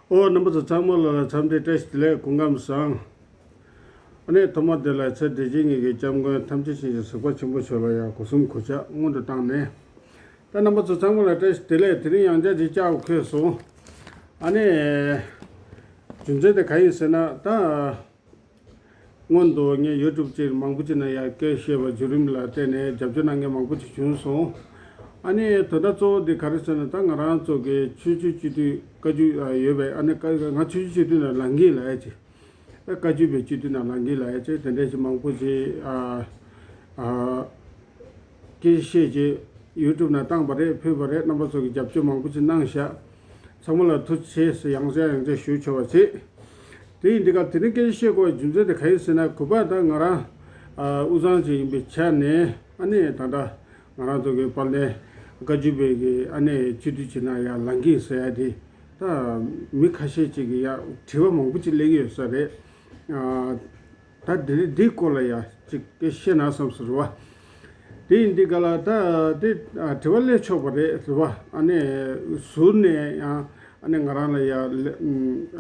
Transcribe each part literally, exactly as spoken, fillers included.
ཨོ། རྣམ་པ་ཚོ་ཚང་མ་ལ་འཚམས་འདྲི་བཀྲ་ཤིས་བདེ་ལེགས། སྐུ་ཁམས་བཟང་། ཨ་ནི་ཐོག་མ་དེ་ལ་ཚེ་འདི་ཕྱི་གཉིས་ཀྱི་སྐྱབས་མགོན་ཐམས་ཅད་མཁྱེན་ཅིང་གཟིགས་པ་ཆེན་པོ་མཆོག་ལ་ཡང་སྒོ་གསུམ་གུས་ཕྱག་སྔོན་དུ་བཏང་ནས། ད་རྣམ་པ་ཚོ་ཚང་མ་ལ་བཀྲ་ཤིས་བདེ་ལེགས། དེ་རིང་ཡང་བསྐྱར་ཅིག་བཅར་འཁོད་སོང་། ཨ་ནི། རྒྱུ་མཚན་དེ་ག་ཡིན་ཟེར་ན་ད། སྔོན་དུ་ངས་ཡུ་ཊུབ་ཅིག་མང་པོ་ཅིག་ནང་ཡང་སྐད་བཤད་པ་བརྒྱུད་རིམ་ལ་བརྟེན་ནས་རྒྱབ་སྐྱོར་གནང་མཁན་མང་པོ་ཅིག་བྱུང་སོང་། ཨ་ནི་དོན་དག་གཙོ་བོ་འདི་ག་རེ་ཟེར་ན། ད་ང་རང་ཚོ་གི་ཆོས་བརྒྱུད་སྤྱི་འཐུས་བཀའ་བརྒྱུད་ཡོད་པའི། ཨ་ནི་བཀའ་ང་ཆོས་བརྒྱུད་སྤྱི་འཐུས་ནང་ལངས་ཀྱི་ལབ་ཡ་ཅིག་ད་བཀའ་བརྒྱུད་པའི་སྤྱི་འཐུས་ནང་ལངས་ཀྱི་ལབ་ཡ་ཅིག་དེ་འདྲ་ཞིག་མང་པོ་ཅིག་ཨ་ཨ། སྐད་བཤད་ཀྱི་ཡུ་ཊུབ་ནང་བཏང་པ་རེད། ཕུལ་བ་རེད། རྣམ་པ་ཚོ་གིས་རྒྱབ་སྐྱོར་མང་པོ་ཅིག་གནང་ཤག་ཚང་མ་ལ་ཐུགས་རྗེ་ཆེ་ཟེར་ཡང་བསྐྱར་ཡང་བསྐྱར་ཞུ་ཆོག་པ་བྱེད། དེ་ཡིན་དུས་ཀ་དེ་རིང་སྐད་ཆ་བཤད་དགོས་པའི་རྒྱུ་མཚན་དེ་ག་ཡིན་ཟེར་ན། གུས་པ་ད་ང་རང་ཨ་དབུས་གཙང་ཅིག་ཡིན་པའི་ཆ་ནས། ཨ་ནི་ད་ལྟ་ང་རང་ཚོ་གི་དཔལ་ལྡན་བཀའ་བརྒྱུད་པའི་གི་ཨ་ནི་སྤྱི་འཐུས་ཅིག་ནང་ཡང་ལངས་ཀྱི་ཟེར་ཡ་དེ། ད་མི་ཁ་ཤས་ཅིག་གིས་ཡང་དྲི་བ་མང་པོ་ཅིག་སླེབས་ཀྱི་ཡོད་ས་རེད། ཨ། ད་འདི་འདིའི་སྐོར་ལ་ཡང་ཅིག་སྐད་བཤད་ན་བསམ་སོང་རེད་བ། དེ་ཡིན་དུས་ག་ལ་ད་དེ་ཨ་དྲི་བ་སླེབས་ཆོག་པ་རེད་རེད་བ། ཨ་ནི་ཟུར་ནས་ཡང་ཨ་ནི་ང་རང་ལ་ཡང་ལེ་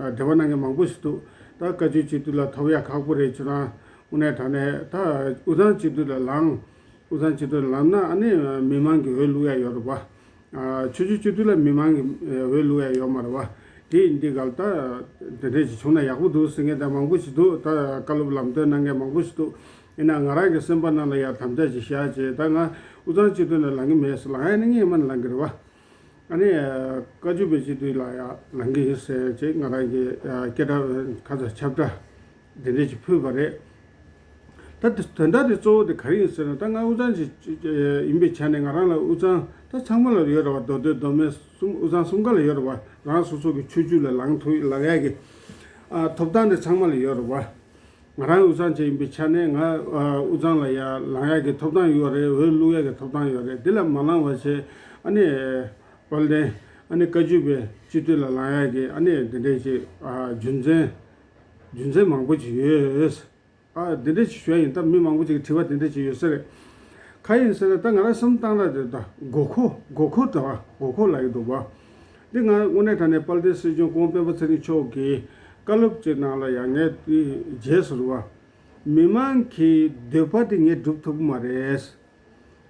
ཨ་འབྲེལ་བ་གནང་མཁན་མང་པོ་ཞིག་འདུག་ད་བཀའ་བརྒྱུད་སྤྱི་འཐུས་ལ་ཐོབ་ཡ་ཁག་པོ་རེད། ཁྱོད་རང་དངོས་གནས་དྲང་གནས་ད་དབུས་གཙང་སྤྱི་འཐུས་ལ་ལངས། དབུས་གཙང་སྤྱི་འཐུས་ལངས་ན་ཨ་ནི་མི་མང་གིས་འོས་བླུག་ཡ་ཡོད་རེད་བ། ཨ་ཆོས་བརྒྱུད་སྤྱི་འཐུས་ལ་མི་མང་གིས་འོས་བླུག་ཡ་ཡོད་མ་རེད་བ། དེ་ཡིན་དུས་ག་ལ་ད་དེ་འདྲ་ཞིག་བྱུང་ན་ཡག་པོ་འདུག་ཟེར་མཁན་ད་མང་པོ་ཞིག་འདུག་ད་བཀའ་སློབ་ལམ་སྟོན་གནང་མཁན་མང་པོ་ཞིག་འདུག་ཡིན་ན་ང་རང་གི་སེམས་པ་ནང་ལ་ཡང་དམ་བཅའ་ཞིག་བཞག་བྱས། ད་ང་དབུས་གཙང་སྤྱི་འཐུས་ནང་ལངས་ཀྱི་མེད་ཟེར། ལངས་ཡ་ནི་ངས་མ་ལངས་ཀྱི་རེད་བ། ཨ་ནི་བཀའ་བརྒྱུད་པའི་སྤྱི་འཐུས་ལ་ཡང་ལངས་ཀྱི་ཡིན་ཟེར་བྱས་ང་རང་གི་སྐད་སྒྲ་ཁ་ཚ་ཁྱབ་བསྒྲགས་འདི་འདྲ་ཞིག་ཕུལ་བ་རེད། ད་དེ་དོན་དག་དེ་གཙོ་བོ་དེ་ག་རེ་ཡིན་ཟེར་ན། ད་ང་དབུས་གཙང་ཅིག་ཡིན་པའི་ཆ་ནས་ང་རང་ལ་དབུས་གཙང་ད་ཚང་མ་ལ་ཡོད་རེད་བ། མདོ་སྟོད་མདོ་སྨད་གསུམ། དབུས་གཙང་གསུམ་ཀ་ལ་ཡོད་རེད་བ། རང་སོ་སོ་གི་ཆོས་བརྒྱུད་ལ་ལངས་ཐུབ་ལངས་ཡ་གི་ཨ་ཐོབ་ཐང་དེ་ཚང་མ་ལ་ཡོད་རེད་བ། ང་རང་དབུས་གཙང་ཅིག་ཡིན་པའི་ཆ་ནས་ང་ཨ་དབུས་གཙང་ལ་ཡ་ལངས་ཡ་གི་ཐོབ་ཐང་ཡོད་རེད། འོས་བླུག་ཡ་གི་ཐོབ་ཐང་ཡོད་རེད། དེ་ལ་མ་ལངས་པ་བྱས། ཨ་ནི་དཔལ་ལྡན་ཨ་ནི་བཀའ་བརྒྱུད་པའི་སྤྱི་འཐུས་ལ་ལངས་ཡ་གི་ཨ་ནི་འདི་འདྲའི་ཅིག་ཨ་རྒྱུ་མཚན་རྒྱུ་མཚན་མང་པོ་ཅིག་ཡོད། ཨ་འདི་འདྲ་ཞིག་ཞུ་ཡ་ཡིན། ད་མི་མང་པོ་ཅིག་གིས་དྲི་བ་འདི་འདྲ་ཞིག་ཡོད་ས་རེད། ག་ཡིན་ཟེར་ན། ད་ང་རང་བསམ་བཏང་ན་དེ་ད་དགོས་མཁོ་དགོས་མཁོ་ད་བ་དགོས་མཁོ་ལབ་ཀྱི་འདུག་བ། འདི་ང་དངོས་གནས་དྲང་གནས་དཔལ་ལྡན་སྲིད་སྐྱོང་སྐུ་ངོ་སྤེན་པ་ཚེ་རིང་མཆོག་གི་བཀའ་སློབ་ཅིག་ནང་ལ་ཡང་ངས་དེ་བརྗེད་སོང་རེད་བ། མི་མང་གི་འདོད་པ་དེ་ངས་སྒྲུབ་ཐུབ་ཀྱི་མ་རེད།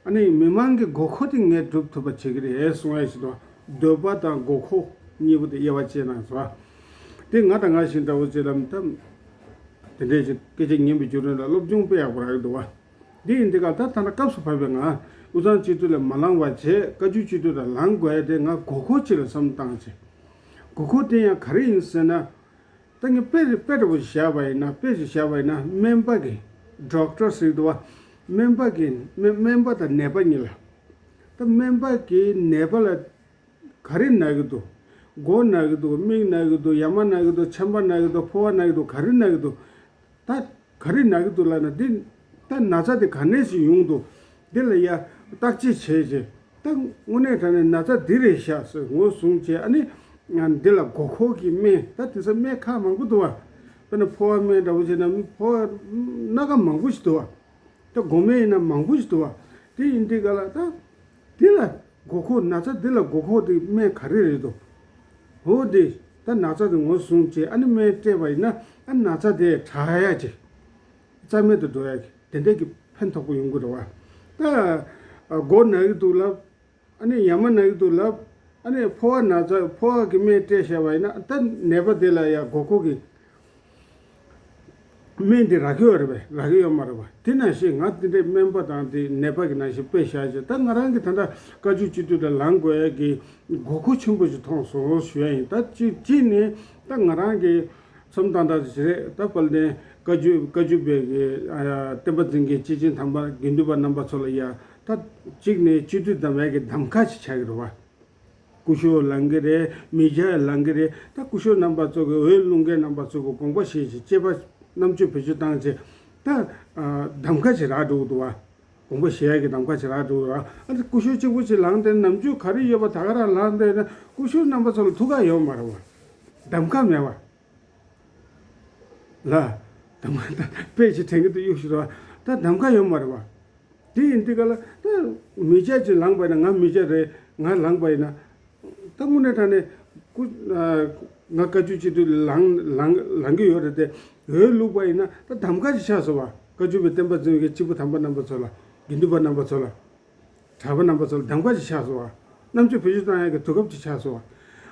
ཨ་ནི་མི་མང་གི་དགོས་མཁོ་དེ་ངས་སྒྲུབ་ཐུབ་པ་བྱེད་ཀྱི་རེད་གསུང་ཡ་ཞིག་འདུག་འདོད་པ་དང་དགོས་མཁོ་གཉིས་པོ་དེ་དབྱེ་བ་ཕྱེ་ན་ཟེར་བ། དེ་ང་དང་ང་བཞིན་འདྲ་བོ་ཅིག་ལ་ད་དེ་འདྲའི་ཅིག་སྐད་ཆ་ཉན་པའི་བརྒྱུད་རིམ་ལ་སློབ་སྦྱོང་དཔེ་ཡག་པོ་རག་གི་འདུག་བ། འདི་ཡིན་དུས་ག་ད་ད་ལྟ་སྐབས་སུ་བབས་པའི་ང་དབུས་གཙང་སྤྱི་འཐུས་ལ་མ་ལངས་པ་བྱས། བཀའ་བརྒྱུད་སྤྱི་འཐུས་ལ་ལངས་དགོས་ཡ་དེ་ང་དགོས་མཁོ་ཅིག་ལ་བསམ་བཏང་བྱས། དགོས་མཁོ་དེ་ཡང་ག་རེ་ཡིན་ཟེར་ན། ད་ངས་དཔེ་དཔེ་འདྲ་པོ་ཞིག་བཞག་པ་ཡིན་ན། དཔེ་ཞིག་བཞག་པ་ཡིན་ན། སྨན་པ་གི་ཌོག་ཊར་ཟེར་གྱི་འདུག་བ། སྨན་པ་གི་སྨན་སྨན་པ་དང་ནད་པ་གཉིས་ལ། ད་སྨན་པ་གི་ནད་པ་ལ་ག་རེ་ན་གི་འདུག་མགོ་ན་གི་འདུག་མིག་ན་གི་འདུག་ཡ་མ་ན་གི་འདུག་མཆིན་པ་ན་གི་འདུག་ཕོ་བ་ན་གི་འདུག་ག་རེ་ན་གི་འདུག་ད་ག་རེ་ན་གི་འདུག་ལབ་ན། འདི་ད་ན་ཚ་དེ་ག་ནས་ཞིག་ཡོང་འདུག་འདི་ལ་ཡ་བརྟག་དཔྱད་བྱས་རྗེས། ད་དངོས་གནས་དྲང་གནས་ན་ཚ་འདི་རེད་ཤག་ཟེར་ངོས་བཟུང་བྱས། ཨ་ནི་འདི་ལ་དགོས་མཁོ་གི་སྨན། ད་དེང་སང་སྨན་ཁག་མང་པོ་འདུག་བ། དཔེར་ན་ཕོ་བ་སྨན་འདྲ་བོ་བྱས་ན་ཕོ་བ་སྣ་ཁ་མང་པོ་ཞིག་འདུག་བ། ད་སྒོ་སྨན་ཡིན་ན་མང་པོ་ཞིག་འདུག་བ། དེ་ཡིན་དུས་ག་ལ་ད་འདི་ལ་དགོས་མཁོ། ན་ཚ་འདི་ལ་དགོས་མཁོ་དེ་སྨན་ག་རེ་རེད་འདུག་འོ་དེ་ད་ན་ཚ་དེ་ངོས་བཟུང་བྱས། ཨ་ནི་སྨན་སྤྲད་པ་ཡིན་ན། ཨ་ན་ཚ་དེ་དྲག་ཡ་ཅིག་རྩ་མེད་དུ་འགྲོ་ཡ་གི་དེ་འདྲས་ཀྱི་ཕན་ཐོགས་པོ་ཡོང་གི་རེད་བ། ད་མགོ་ན་གི་འདུག་ལབ། ཨ་ནི་ཡ་མ་ན་གི་འདུག་ལབ། ཨ་ནི་ཕོ་བ་ན་ཚ་ཕོ་བ་གི་སྨན་སྤྲད་བཞག་པ་ཡིན་ན། ད་ནད་པ་དེ་ལ་ཡ་དགོས་མཁོ་གི་སྨན་དེ་རག་གི་ཡོད་རེད་པས། རག་གི་ཡོད་མ་རེད་པ། དེ་ནང་བཞིན་ང་དེ་འདྲའི་སྨན་པ་དང་དེ་ནད་པ་གི་ནང་བཞིན་དཔེ་བཞག་བྱས། ད་ང་རང་གི་ད་ལྟ་བཀའ་བརྒྱུད་སྤྱི་འཐུས་ལ་ལངས་དགོས་ཡ་གི་དགོས་མཁོ་ཆེན་པོ་ཞིག་མཐོང་སོང་ཞུ་ཡ་ཡིན། ད་གཅིག་གཅིག་ནས་ད་ང་རང་གི་བསམ་སྟངས་ད་ཞིག་རེད། ད་དཔལ་ལྡན་བཀའ་བརྒྱུད་བཀའ་བརྒྱུད་པའི་གི་ཨ་བསྟན་པ་འཛིན་མཁན་སྐྱེས་ཆེན་དམ་པ་དགེ་འདུན་པ་རྣམ་པ་ཚོ་ལ་ཡ། ད་གཅིག་ནས་སྤྱི་འཐུས་གདམ་ཡ་གི་གདམ་ག་ཅིག་ཆགས་ཀྱི་རེད་བ། སྐུ་ཞབས་ལངས་ཀྱི་རེད། མི་སྐྱ་ལངས་ཀྱི་རེད། ད་སྐུ་ཞབས་རྣམ་པ་ཚོ་གི་འོས་བླུག་མཁན་རྣམ་པ་ཚོ་གི་དགོངས་པ་བཞེས་བྱས། དཔྱད་པ་རྣམ་དཔྱོད་བེད་སྤྱོད་བཏང་བྱས། ད་ཨ་གདམ་ག་ཅིག་རག་འགྲོ་གི་འདུག་བ། དགོངས་པ་བཞེས་ཡ་གི་གདམ་ག་ཅིག་རག་འགྲོ་གི་རེད་བ། ཨ་ནི་སྐུ་ཞབས་གཅིག་པུ་ཅིག་ལངས་ཏེ་ནམ་རྒྱུན་ག་རེ་ཡོད་པ་ད་ག་རང་ལངས་ཏེ་ན། སྐུ་ཞབས་རྣམ་པ་ཚོ་ལ་ཐུགས་ཁག་ཡོད་མ་རེད་བ། གདམ་ག་མེད་བ། ལ། དམ་པ་དང་དཔེ་ཅིག་དྲན་གྱི་འདུག་གཡུག་ཞིག་རེད་བ། ད་གདམ་ག་ཡོད་མ་རེད་བ། དེ་ཡིན་དུས་ག་ལ་ད་མི་སྐྱ་ཅིག་ལངས་པ་ཡིན་ན། ང་མི་སྐྱ་རེད། ང་ལངས་པ་ཡིན་ན། ད་དངོས་གནས་དྲང་གནས་ སྐུ་ཨ་ང་བཀའ་བརྒྱུད་སྤྱི་འཐུས་ལངས་ལངས་ལངས་ཀྱི་ཡོད་རེད་དེ། འོས་བླུགས་པ་ཡིན་ན་ད་གདམ་ག་ཅིག་ཆགས་སོང་བ། བཀའ་བརྒྱུད་པའི་བསྟན་པ་འཛིན་པའི་སྤྱི་བོ་དམ་པ་རྣམ་པ་ཚོ་ལ། དགེ་འདུན་པ་རྣམ་པ་ཚོ་ལ། གྲྭ་པ་རྣམ་པ་ཚོ་ལ་གདམ་ག་ཅིག་ཆགས་སོང་བ། རྣམ་དཔྱོད་བེད་སྤྱོད་བཏང་ཡག་གི་དུས་སྐབས་ཅིག་ཆགས་སོང་བ།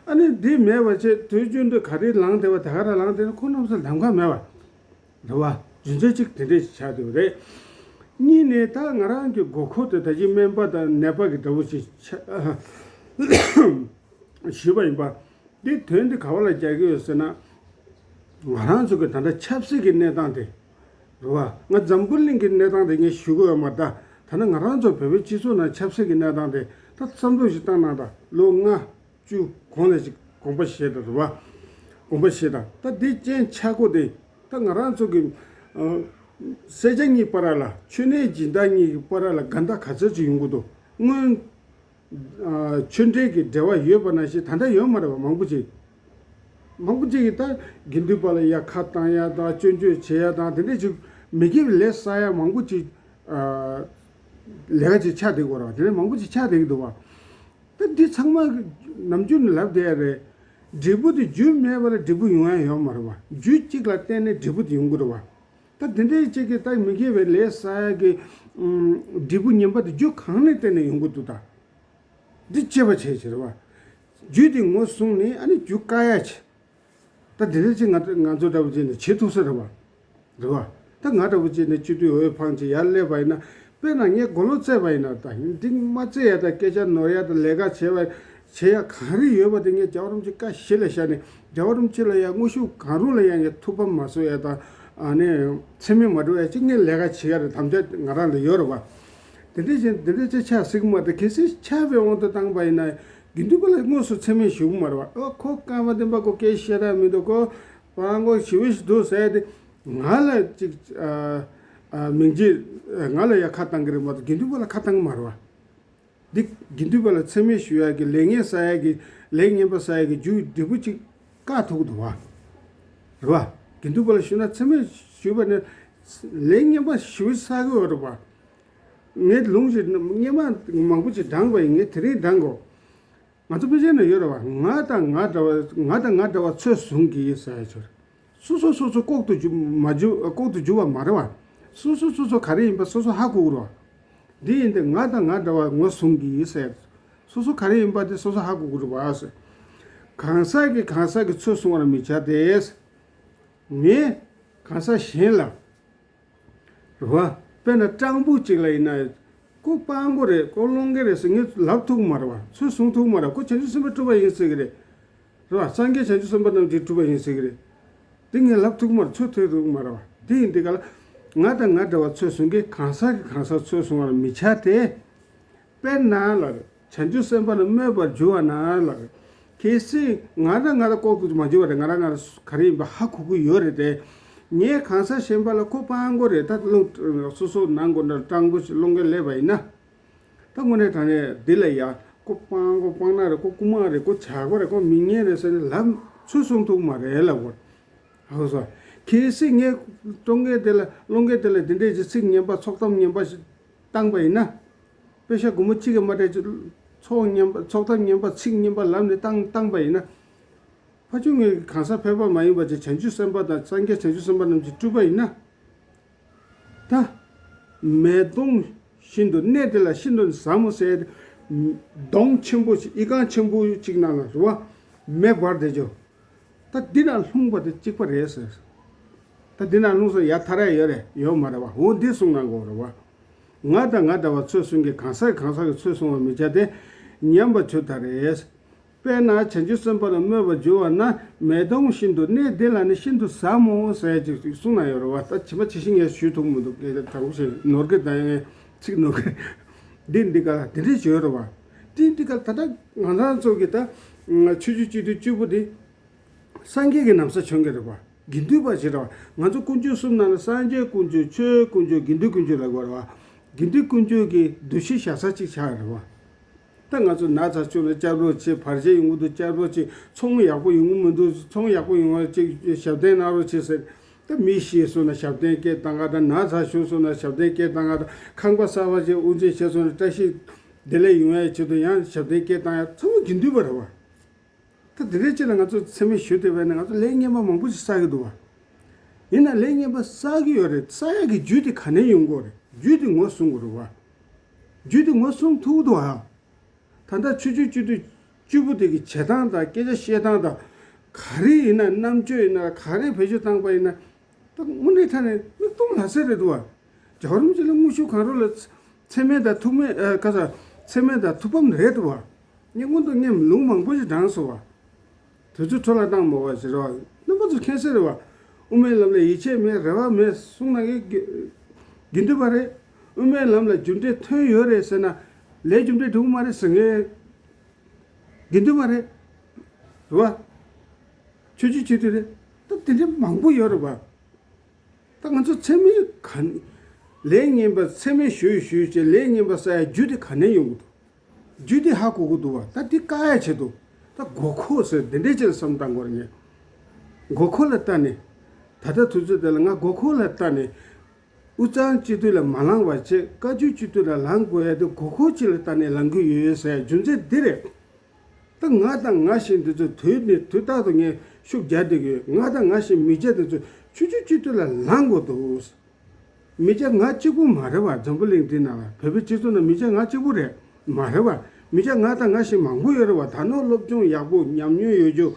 ཨ་ནི་འདི་མེད་པ་བྱས་དུས་རྒྱུན་དུ་ག་རེ་ལངས་བསྡད་པ་དེ་ག་རང་ལངས་བསྡད་ན་ཁོ་རྣམ་ཚོ་ལ་གདམ་ག་མེད་པ། རེད་བ། རྒྱུ་མཚན་གཅིག་དེ་འདྲས་ཆགས་འདུག་རེད། གཉིས་ནས་ད་ང་རང་གི་དགོས་མཁོ་དེ་ད་གིན་སྨན་པ་དང་ནད་པ་གི་འདྲ་བོ་ཞིག་ཆགས་ཞུས་པ་ཡིན་པ། འདི་དོན་འདི་ག་བ་ལ་རྒྱག་གི་ཡོད་ཟེར་ན། ང་རང་ཚོ་གི་ད་ལྟ་ཆབ་སྲིད་ཀྱི་གནས་སྟངས་དེ། རེད་བ། ང་འཛམ་བུ་གླིང་གི་གནས་སྟངས་དེ་ངས་ཞུ་གི་ཡོད་མ་རེད་ད། ད་ནི་ང་རང་ཚོ་བོད་པའི་སྤྱི་ཚོགས་ནང་ཆབ་སྲིད་ཀྱི་གནས་སྟངས་དེ་ད་བསམ་བློ་ཞིག་བཏང་ན་ད་ལོ་ལྔ། བཅུ་གོང་ལ་ཞིག་དགོངས་པ་བཞེས་དང་རེད་བ། དགོངས་པ་བཞེས་དང་ད་འདི་རྐྱེན་ཆག་སྒོ་དེ། ད་ང་རང་ཚོ་གི་ཨ་སེར་སྐྱ་གཉིས་བར་ལ་ཆོས་གནས་སྦྱིན་བདག་གཉིས་ཀྱི་བར་ལ་འགལ་ཟླ་ག་ཚོད་ཅིག་ཡོང་གི་འདུག་སྔོན་ཨ་ཆོས་འབྲེལ་གྱི་འབྲེལ་བ་ཡོད་པ་ནང་བཞིན་ད་ལྟ་ཡོད་མ་རེད་བ། མང་པོ་ཅིག་མང་པོ་ཅིག་གིས་ད་དགེ་འདུན་པ་ལ་ཡ་ཁ་བཏང་ཡ་དང་སྐྱོན་བརྗོད་བྱེད་ཡ་དང་དེ་འདྲས་ཅིག་མི་དགེ་བའི་ལས་བསགས་ཡ་མང་པོ་ཅིག་ཨ་ལས་ཀ་ཅིག་ཆགས་བསྡད་ཀྱི་ཡོད་རེད་བ། དེ་འདྲས་མང་པོ་ཅིག་ཆགས་བསྡད་ཀྱི་འདུག་བ། ད་འདི་ཚང་མ་ནམ་རྒྱུན་ལབ་བསྡད་ཡ་རེད། འབྲས་བུ་དེ་རྒྱུ་མེད་པ་ལ་འབྲས་བུ་ཡོང་ཡ་ཡོད་མ་རེད་བ། རྒྱུ་གཅིག་ལ་བརྟེན་ནས་འབྲས་བུ་དེ་ཡོང་གི་རེད་བ། ད་དེ་འདྲའི་གཅིག་གིས་ད་མི་དགེ་བའི་ལས་བསགས་ཡ་གི་ཨུམ་འབྲས་བུ་ངན་པ་དེ་རྒྱུ་གང་ནས་བརྟེན་ནས་ཡོང་གི་འདུག་ད། འདི་དཔྱད་པ་བྱས་ཕྱིར་བ། རྒྱུ་དེ་ངོས་བཟུང་ནས་ཨ་ནི་རྒྱུ་བཀག་ཡ་བྱས། ད་དེ་འདྲ་ཅིག་ང་ང་ཚོ་འདྲ་བོ་ཅིག་ནས་བྱེད་ཐུབ་ས་རེད་བ། རེད་བ། ད་ང་འདྲ་བོ་ཅིག་ནས་སྤྱི་འཐུས་འོས་འཕངས་ཅིག་ཡར་སླེབས་པ་ཡིན་ན། དཔེར་ན་ངས་མགོ་ལོག་བཙས་པ་ཡིན་ན། ད་འདི་མ་བཙས་ཡ་ད་སྐད་ཆ་ནོར་ཡ་ད་ལས་ཀ་བྱེད་པ་བྱེད་ཡ་གང་རེ་ཡོད་པ་དེ་ངས་རྒྱལ་བ་རིན་པོ་ཆེ་བཀའ་གཞི་ལ་བཞག་ནས་རྒྱལ་བ་རིན་པོ་ཆེ་ལ་ཡ་དངོས་ཤུགས་གང་རུང་ལ་ཡ་ངས་ཐུགས་ཕམ་མ་བཟོ་ཡ་ད། ཨ་ནི་མཚན་སྨད་མ་འགྲོ་ཡ་ཅིག་ངས་ལས་ཀ་བྱེད་ཡ་རེད། དམ་བཅའ་ང་རང་ལ་ཡོད་རེད་བ། དེ་འདྲ་བཞིན་དེ་འདྲ་ཅིག་ཆགས་སྲིད་ཀྱི་མ་རེད། གལ་སྲིད་ཆགས་པའི་དབང་དུ་བཏང་པ་ཡིན་ན། དགེ་འདུན་པ་ལ་དངོས་སུ་མཚན་སྨད་ཞུ་གི་མ་རེད་བ། ཨོ་ཁོ་ཀརྨ་བསྟན་པ་ཁོ་སྐད་བཤད་ར་མི་འདུག་ཁོ་པང་གོ་ཞི་བའི་ཞིག་འདུག་ཟེར་ཏེ། ང་ལ་ཅིག་ཨ་ཨ་མིང་རྗེས་ང་ལ་ཡ་ཁ་བཏང་གི་རེད་མ་གཏོགས་དགེ་འདུན་པ་ལ་ཁ་བཏང་གི་མ་རེད་བ། འདི་དགེ་འདུན་པ་ལ་མཚན་སྨད་ཞུ་ཡ་གི་ལས་ངན་བསགས་ཡ་གི་ལས་ངན་པ་བསགས་ཡ་གི་རྒྱུ་འབྲས་བུ་ཅིག་བཀག་ཐུབ་ཀྱི་འདུག་བ། རེད་བ། དགེ་འདུན་པ་ལ་ཞུ་ན་མཚན་སྨད་ཞུས་པ་ནི་ལས་ངན་པ་ཞུ་བསགས་གི་ཡོད་རེད་བ། ངས་ལུང་ཞིག་སྔོན་མ་མང་པོ་ཞིག་བགྲངས་པ་ཡིན། ངས་དེ་རིང་བགྲངས་གོ། ང་ཚོ་ཕལ་ཆེར་ན་ཡོད་རེད་བ། ང་དང་ང་འདྲ་བ་ང་དང་ང་འདྲ་བ་ཚོད་བཟུང་གི་ཡིན་ཟེར་ཡ་ཆོར། སོ་སོ་སོ་སོ་ལྐོག་ཏུ་འཇུ་མ་འཇུ་ལྐོག་ཏུ་འཇུ་བ་མ་རེད་བ། སོ་སོ་སོ་སོ་ག་རེ་ཡིན་པ་སོ་སོ་ཧ་གོ་གི་རེད་བ། འདི་ཡིན་ཏེ་ང་དང་ང་འདྲ་བ་ངོས་བཟུང་གི་ཡིན་ཟེར། སོ་སོ་ག་རེ་ཡིན་པ་དེ་སོ་སོ་ཧ་གོ་གི་རེད་བ་ཟེར། གང་ཟག་གིས་གང་ཟག་གི་ཚོད་བཟུང་བར་མི་བྱ་སྟེ། ངས་གང་ཟག་གཞན་ལ། རེད་བ། དཔེར་ན་སྤྲང་པོ་གཅིག་ལ་ཡིན་ན། ཁོ་སྤྲང་པོ་རེད། ཁོ་སློང་མཁན་རེད་ཟེར་ངས་ལབ་ཐུབ་ཀྱི་མ་རེད་བ། ཚོད་བཟུང་ཐུབ་ཀྱི་མ་རེད། ཁོ་བྱང་ཆུབ་སེམས་དཔའ་སྤྲུལ་པ་ཡིན་ཟེར་གི་རེད། རེད་བ། སངས་རྒྱས་བྱང་ཆུབ་སེམས་དཔའ་རྣམས་ཀྱི་སྤྲུལ་པ་ཡིན་ཟེར་གི་རེད། འདི་ངས་ལབ་ཐུབ་ཀྱི་མ་རེད། ཚོད་ཐུབ་ཐུབ་ཀྱི་མ་རེད་བ། འདི་ཡིན་དུས་ག་ལ། ང་དང་ང་འདྲ་བ་ཚོད་བཟུང་མཁན་གང་ཟག་གིས་གང་ཟག་ཚོད་བཟུང་བར་མི་བྱ་སྟེ། དཔེར་ན་ལ་རེད། བྱང་ཆུབ་སེམས་དཔའ་ལ་སྨོད་པར་འགྱུར་བ་ན་ལ་རེད། གལ་སྲིད་ང་རང་ང་ལ་ལྐོག་ཏུ་མ་འགྱུར་བ་རེད། ང་རང་ང་ལ་ག་རེ་ཡིན་པ་ཧ་གོ་གི་ཡོད་རེད་དེ། ངས་གང་ཟག་གཞན་པ་ལ་ཁོ་སྤྲང་པོ་རེད། ད་སློང་སོ་སོ་ནང་སྒོ་འདྲ་སྤྲང་པོ་ཞིག་སློང་མཁན་སླེབས་པ་ཡིན་ན། ད་དངོས་གནས་དྲང་གནས་འདི་ལ་ཡ་ཁོ་སྤྲང་པོ་སྤྲང་ནག་རེད། ཁོ་རྐུ་མ་རེད། ཁོ་བྱ་དགོས་རེད། ཁོ་མི་ངན་རེད་ཟེར་ནས་ལབ་ཚོད་བཟུང་ཐུབ་མ་རེད་ལབ་དགོས། ཧ་གོ་སོང་། གལ་སྲིད་ངས་སྤྲང་མཁན་དེ་ལ་སློང་མཁན་དེ་ལ་འདི་འདྲས་ཀྱི་ཚིག་ངན་པ་ཚོགས་གཏམ་ངན་པ་ཞིག་བཏང་པ་ཡིན་ན། དཔེ་ཤ་སྒོར་མོ་གཅིག་གིས་མ་སྤྲད་ཀྱི་ཚོགས་ངན་པ་ཚོགས་གཏམ་ངན་པ་ཚིག་ངན་པ་ལབ་ནས་བཏང་བཏང་པ་ཡིན་ན། ཕ་ཆུང་ངས་གང་ཟག་ཕལ་པ་མ་ཡིན་པ་ཅིག་བྱང་ཆུབ་སེམས་དཔའ་དང་སངས་རྒྱས་བྱང་ཆུབ་སེམས་དཔའ་རྣམས་ཀྱི་སྤྲུལ་པ་ཡིན་ན། ད་མེ་དོང་བཞིན་དུ་གནས་དེ་ལ་ཤིན་ཏུ་ཟབ་མོ་ཟེར། དོང་ཆེན་པོ་ཞིག་ཨི་ཁུང་ཆེན་པོ་གཅིག་ནང་ལ་རེད་བ། མེ་འབར་བསྡད་ཀྱང་། ད་འདི་ན་ལྷུང་བ་དེ་གཅིག་པ་རེད་ཟེར། ད་འདི་ན་ལྷུང་སོང་ཡ་ཐར་ཡ་ཡོད་རེད་ཡོད་མ་རེད་བ། འོ་འདི་གསུངས་གནང་དགོས་རེད་བ། ང་དང་ང་འདྲ་བ་ཚོད་བཟུང་མཁན་གང་ཟག་གང་ཟག་གིས་ཚོད་བཟུང་བར་མི་བྱ་སྟེ། ཉམས་པར་གྱུར་ཏོ་རེད། དཔེར་ན་བྱང་ཆུབ་སེམས་དཔའ་ལ་སྨོད་པར་འགྱུར་བ་ན་མེ་དོང་བཞིན་དུ་གནས་འདི་ལ་ནི་ཤིན་ཏུ་ཟབ་མོ་ཟེར་ཅིག་གསུངས་གནང་ཡོད་རེད་བ། ད་ཇི་མ་ཇི་བཞིན་ངས་ཞུ་ཐུབ་མི་འདུག་དྲང་པོ་བཤད་ནོར་གི་ད་ངས་ཚིག་ནོར་གི་འདི་འདི་ག་ལ་དེ་འདྲས་བརྗོད་རེད་བ། འདི་འདི་ག་ལ་ད་ལྟ་ང་རང་ཚོ་གི་ད་ཆོས་བརྒྱུད་སྤྱི་འཐུས་བཅུ་པོ་འདི། སངས་རྒྱས་ཀྱི་ན་བཟའ་གྱོན་གྱི་རེད་བ། དགེ་འདུན་པ་ཞིག་རེད་བ། ང་ཚོ་དཀོན་མཆོག་གསུམ་ནང་ལ་སངས་རྒྱས་དཀོན་མཆོག་ཆོས་དཀོན་མཆོག་དགེ་འདུན་དཀོན་མཆོག་ལབ་དགོས་རེད་བ། དགེ་འདུན་དཀོན་མཆོག་གི་འདུ་ཤེས་བཞག་ས་གཅིག་ཆགས་རེད་བ། ད་ང་ཚོ་ན་ཚ་བྱུང་ན་སྐྱབས་རོགས་བྱེད། བར་ཆད་ཡོང་གི་འདུག་སྐྱབས་རོགས་བྱེད། ཚོང་ཡག་པོ་ཡོང་གི་མི་འདུག་ཚོང་ཡག་པོ་ཡོང་བ་ཅིག་ཞབས་བརྟན་གནང་རོགས་བྱེད་ཟེར། ད་མི་ཤི་སོང་ན་ཞབས་བརྟན་སྐད་བཏང་ག་དང་ན་ཚ་བྱུང་སོང་ན་ཞབས་བརྟན་སྐད་བཏང་ག་དང་ཁང་པ་གསར་པ་ཅིག་དབུ་འབྱེད་བྱས་སོང་ན་བཀྲ་ཤིས་བདེ་ལེགས་ཡོང་ཡ་ཆེད་དུ་ཡང་ཞབས་བརྟན་སྐད་བཏང་ཡ་ཚང་མ་དགེ་འདུན་པ་རེད་བ། ད་དེ་འདྲའི་ཅིག་ལ་ང་ཚོ་མཚན་སྨད་ཞུས་བསྡད་པ་ཡིན་ན་ང་ཚོ་ལས་ངན་པ་མང་པོ་ཞིག་བསགས་ཀྱི་འདུག་བ། ཡིན་ན་ལས་ངན་པ་བསགས་ཀྱི་ཡོད་རེད། བསགས་ཡག་གི་རྒྱུ་དེ་ག་ནས་ཡོང་གི་ཡོད་རེད། རྒྱུ་དེ་ངོས་བཟུང་དགོས་རེད་བ། རྒྱུ་དེ་ངོས་བཟུང་ཐུབ་ཀྱི་འདུག་བ། ད་ལྟ་ཆོས་བརྒྱུད་སྤྱི་འཐུས་བཅུ་པོ་དེ་གི་བྱེད་སྟངས་དང་སྐད་ཆ་བཤད་སྟངས་དང་། ག་རེ་ཡིན་ན་རྣམ་དཔྱོད་ཡིན་ན་ག་རེ་བེད་སྤྱོད་བཏང་པ་ཡིན་ན། ད་དངོས་གནས་དྲང་གནས་མིག་མཐོང་ལག་ཟིན་རེད་འདུག་བ། རྒྱལ་བ་རིན་པོ་ཆེ་ལ་དངོས་ཤུགས་གང་རུང་ལ་མཚན་སྨད་དང་ཐུགས་སྨད་ཨ་ག་ས་མཚན་སྨད་དང་ཐུགས་ཕམ་རེད་འདུག་བ། ངས་སྔོན་དུ་ངས་ལུང་མང་པོ་ཞིག་དྲངས་སོང་བ། དུས་ཚོད་འཕྲོ་བརླག་བཏང་མ་དགོས་ཟེར་བ། རྣམ་པ་ཚོ་མཁྱེན་གསལ་རེད་བ། དབུ་མའི་ལམ་ལ་ཡིད་ཆེས་མེད་རེ་བ་མེད་གསུང་གནང་མཁན་དགེ་དགེ་འདུན་པ་རེད། དབུ་མའི་ལམ་ལ་རྒྱུ་འབྲས་ཐོན་ཡོད་རེད་ཟེར་ན། ལས་རྒྱུ་འབྲས་འགྲུབ་ཀྱི་མ་རེད་ཟེར་མཁན་དགེ་འདུན་པ་རེད། རེད་བ། ཆོས་བརྒྱུད་སྤྱི་འཐུས་རེད། ད་དེ་འདྲ་མང་པོ་ཡོད་རེད་བ། ད་ང་ཚོ་མཚན་སྨད་ག་ནས། ལས་ངན་པ་མཚན་སྨད་ཞུས་ཞུས་བྱས་ལས་ངན་པ་བསགས་ཡག་རྒྱུ་དེ་ག་ནས་ཡོང་གི་འདུག་རྒྱུ་དེ་ཧ་གོ་གི་འདུག་བ། ད་དེ་བཀག་ཡག་ཆེད་དུ་ད་དགོས་མཁོ་ཟེར་དེ་འདྲའི་ཆེད་ལ་བསམ་བཏང་དགོས་རེད། ངས་དགོས་མཁོ་ལ་ལྟ་ནས། ད་ལྟ་དུས་ཚོད་དེ་ལ་ང་དགོས་མཁོ་ལ་ལྟ་ནས། དབུས་གཙང་སྤྱི་འཐུས་ལ་མ་ལངས་པ་བྱས། བཀའ་བརྒྱུད་སྤྱི་འཐུས་ལ་ལངས་དགོས་ཡག་དེ་དགོས་མཁོ་ཅིག་ལ་ལྟ་ནས་ལངས་ཀྱི་ཡོད་ཟེར་ཡག་རྒྱུ་མཚན་འདི་རེད། ད་ང་དང་ང་བཞིན་འདི་ཚོ་དུས་ནས་དུས་རྟག་ཏུ་ངས་ཤུགས་རྒྱག་བསྡད་ཀྱི་ཡོད། ང་དང་ང་བཞིན་མི་སྐྱ་འདི་ཚོ་ཆོས་བརྒྱུད་སྤྱི་འཐུས་ལ་ལངས་དགོས་འདུག་མི་སྐྱ་ང་གཅིག་པུ་མ་རེད་བ། འཛམ་བུ་གླིང་འདི་ནང་ལ་བོད་པའི་སྤྱི་ཚོགས་ནང་མི་སྐྱ་ང་གཅིག་པུ་རེད་མ་རེད་བ། མི་སྐྱ་ང་དང་ང་བཞིན་མང་པོ་ཡོད་རེད་བ། ད་ནོར་སློབ་སྦྱོང་ཡག་པོ་ཉམས་མྱོང་ཡོད་རྒྱུ།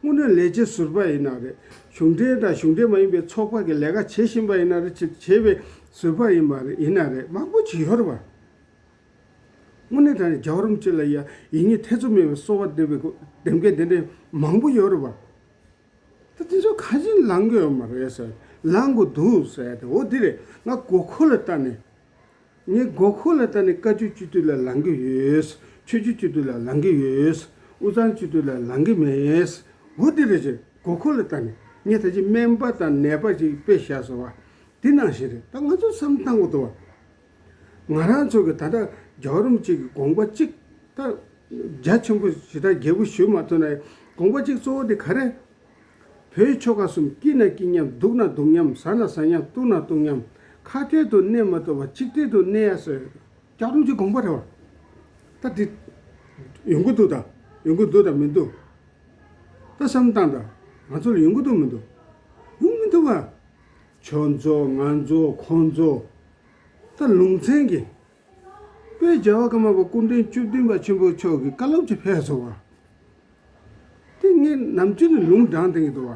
དངོས་གནས་ལས་བྱེད་ཟུར་པ་ཡིན་ན་རེད། གཞུང་འབྲེལ་དང་གཞུང་འབྲེལ་མ་ཡིན་པའི་ཚོགས་པ་གི་ལས་ཀ་བྱེད་བཞིན་པ་ཡིན་ན་རེད། བྱེད་བྱེད་པའི་ཟུར་པ་ཡིན་པ་རེད། ཡིན་ན་རེད། མང་པོ་ཅིག་ཡོད་རེད་བ། དངོས་གནས་དྲང་གནས་རྒྱལ་བ་རིན་པོ་ཆེ་ལ་ཡ་ཡིད་གཉིས་ཐེ་ཚོམ་མེད་པའི་གསོལ་བ་འདེབས་པའི་འདེབས་མཁན་དེ་འདྲ་མང་པོ་ཡོད་རེད་བ། ད་དེ་ཚོ་གང་ཅི་ལངས་ཀྱི་ཡོད་མ་རེད་ཟེར། ལངས་དགོས་འདུག་ཟེར་ཏེ། འོ་འདི་རེད། ང་དགོས་མཁོ་ལ་ལྟ་ནས། ངས་དགོས་མཁོ་ལ་ལྟ་ནས་བཀའ་བརྒྱུད་སྤྱི་འཐུས་ལ་ལངས་ཀྱི་ཡོད། ཆོས་བརྒྱུད་སྤྱི་འཐུས་ལ་ལངས་ཀྱི་ཡོད། དབུས་གཙང་སྤྱི་འཐུས་ལ་ལངས་ཀྱི་མེད། འོ་འདི་རེད་ཅེས་དགོས་མཁོ་ལ་ལྟ་ནས། ངས་ད་ཅི་སྨན་པ་དང་ནད་པ་ཅིག་དཔེ་བཞག་སོང་བ། འདི་ནང་བཞིན་རེད། ད་ང་ཚོ་བསམ་བཏང་དགོས་འདུག་བ། ང་རང་ཚོ་གི་ད་ལྟ་རྒྱལ་བ་རིན་པོ་ཆེ་གི་དགོངས་པ་གཅིག་ད་རྒྱ་ཆེན་པོ་ཞེ་དྲག་རྒྱས་པོ་ཞུ་མ་ཐུབ་ན་ཡང་། དགོངས་པ་གཅིག་གཙོ་བོ་དེ་ག་རེ། བོད་ཆོལ་ཁ་གསུམ་སྐྱིད་ན་སྐྱིད་མཉམ། སྡུག་ན་སྡུག་མཉམ། ཟ་ན་ཟ་མཉམ། བཏུང་ན་བཏུང་མཉམ། ཁ་བྲལ་དུ་གནས་མ་བཏུབ་པ་གཅིག་བྲལ་དུ་གནས་ཡ་ཟེར། རྒྱལ་བ་རིན་པོ་ཆེའི་དགོངས་པ་རེད་བ། ད་འདི་ཡོང་གི་འདུག་ད་ཡོང་གི་འདུག་ད་མི་འདུག་ད་བསམ་བཏང་ད། ང་ཚོ་ལ་ཡོང་གི་འདུག་མི་འདུག་ཡོང་མི་འདུག་བ། ཁྱོད་ཚོ་ང་ཚོ་ཁོང་ཚོ། ད་ལུང་ཚན་གྱི་དཔལ་རྒྱལ་བ་ཀརྨ་པ་སྐུ་ཕྲེང་བཅུ་བདུན་པ་ཆེན་པོ་མཆོག་གི་བཀའ་སློབ་ཅིག་ཕེབས་སོང་བ། དེ་ངས་ནམ་རྒྱུན་ནས་ལུང་དྲངས་བསྡད་ཀྱི་འདུག་བ།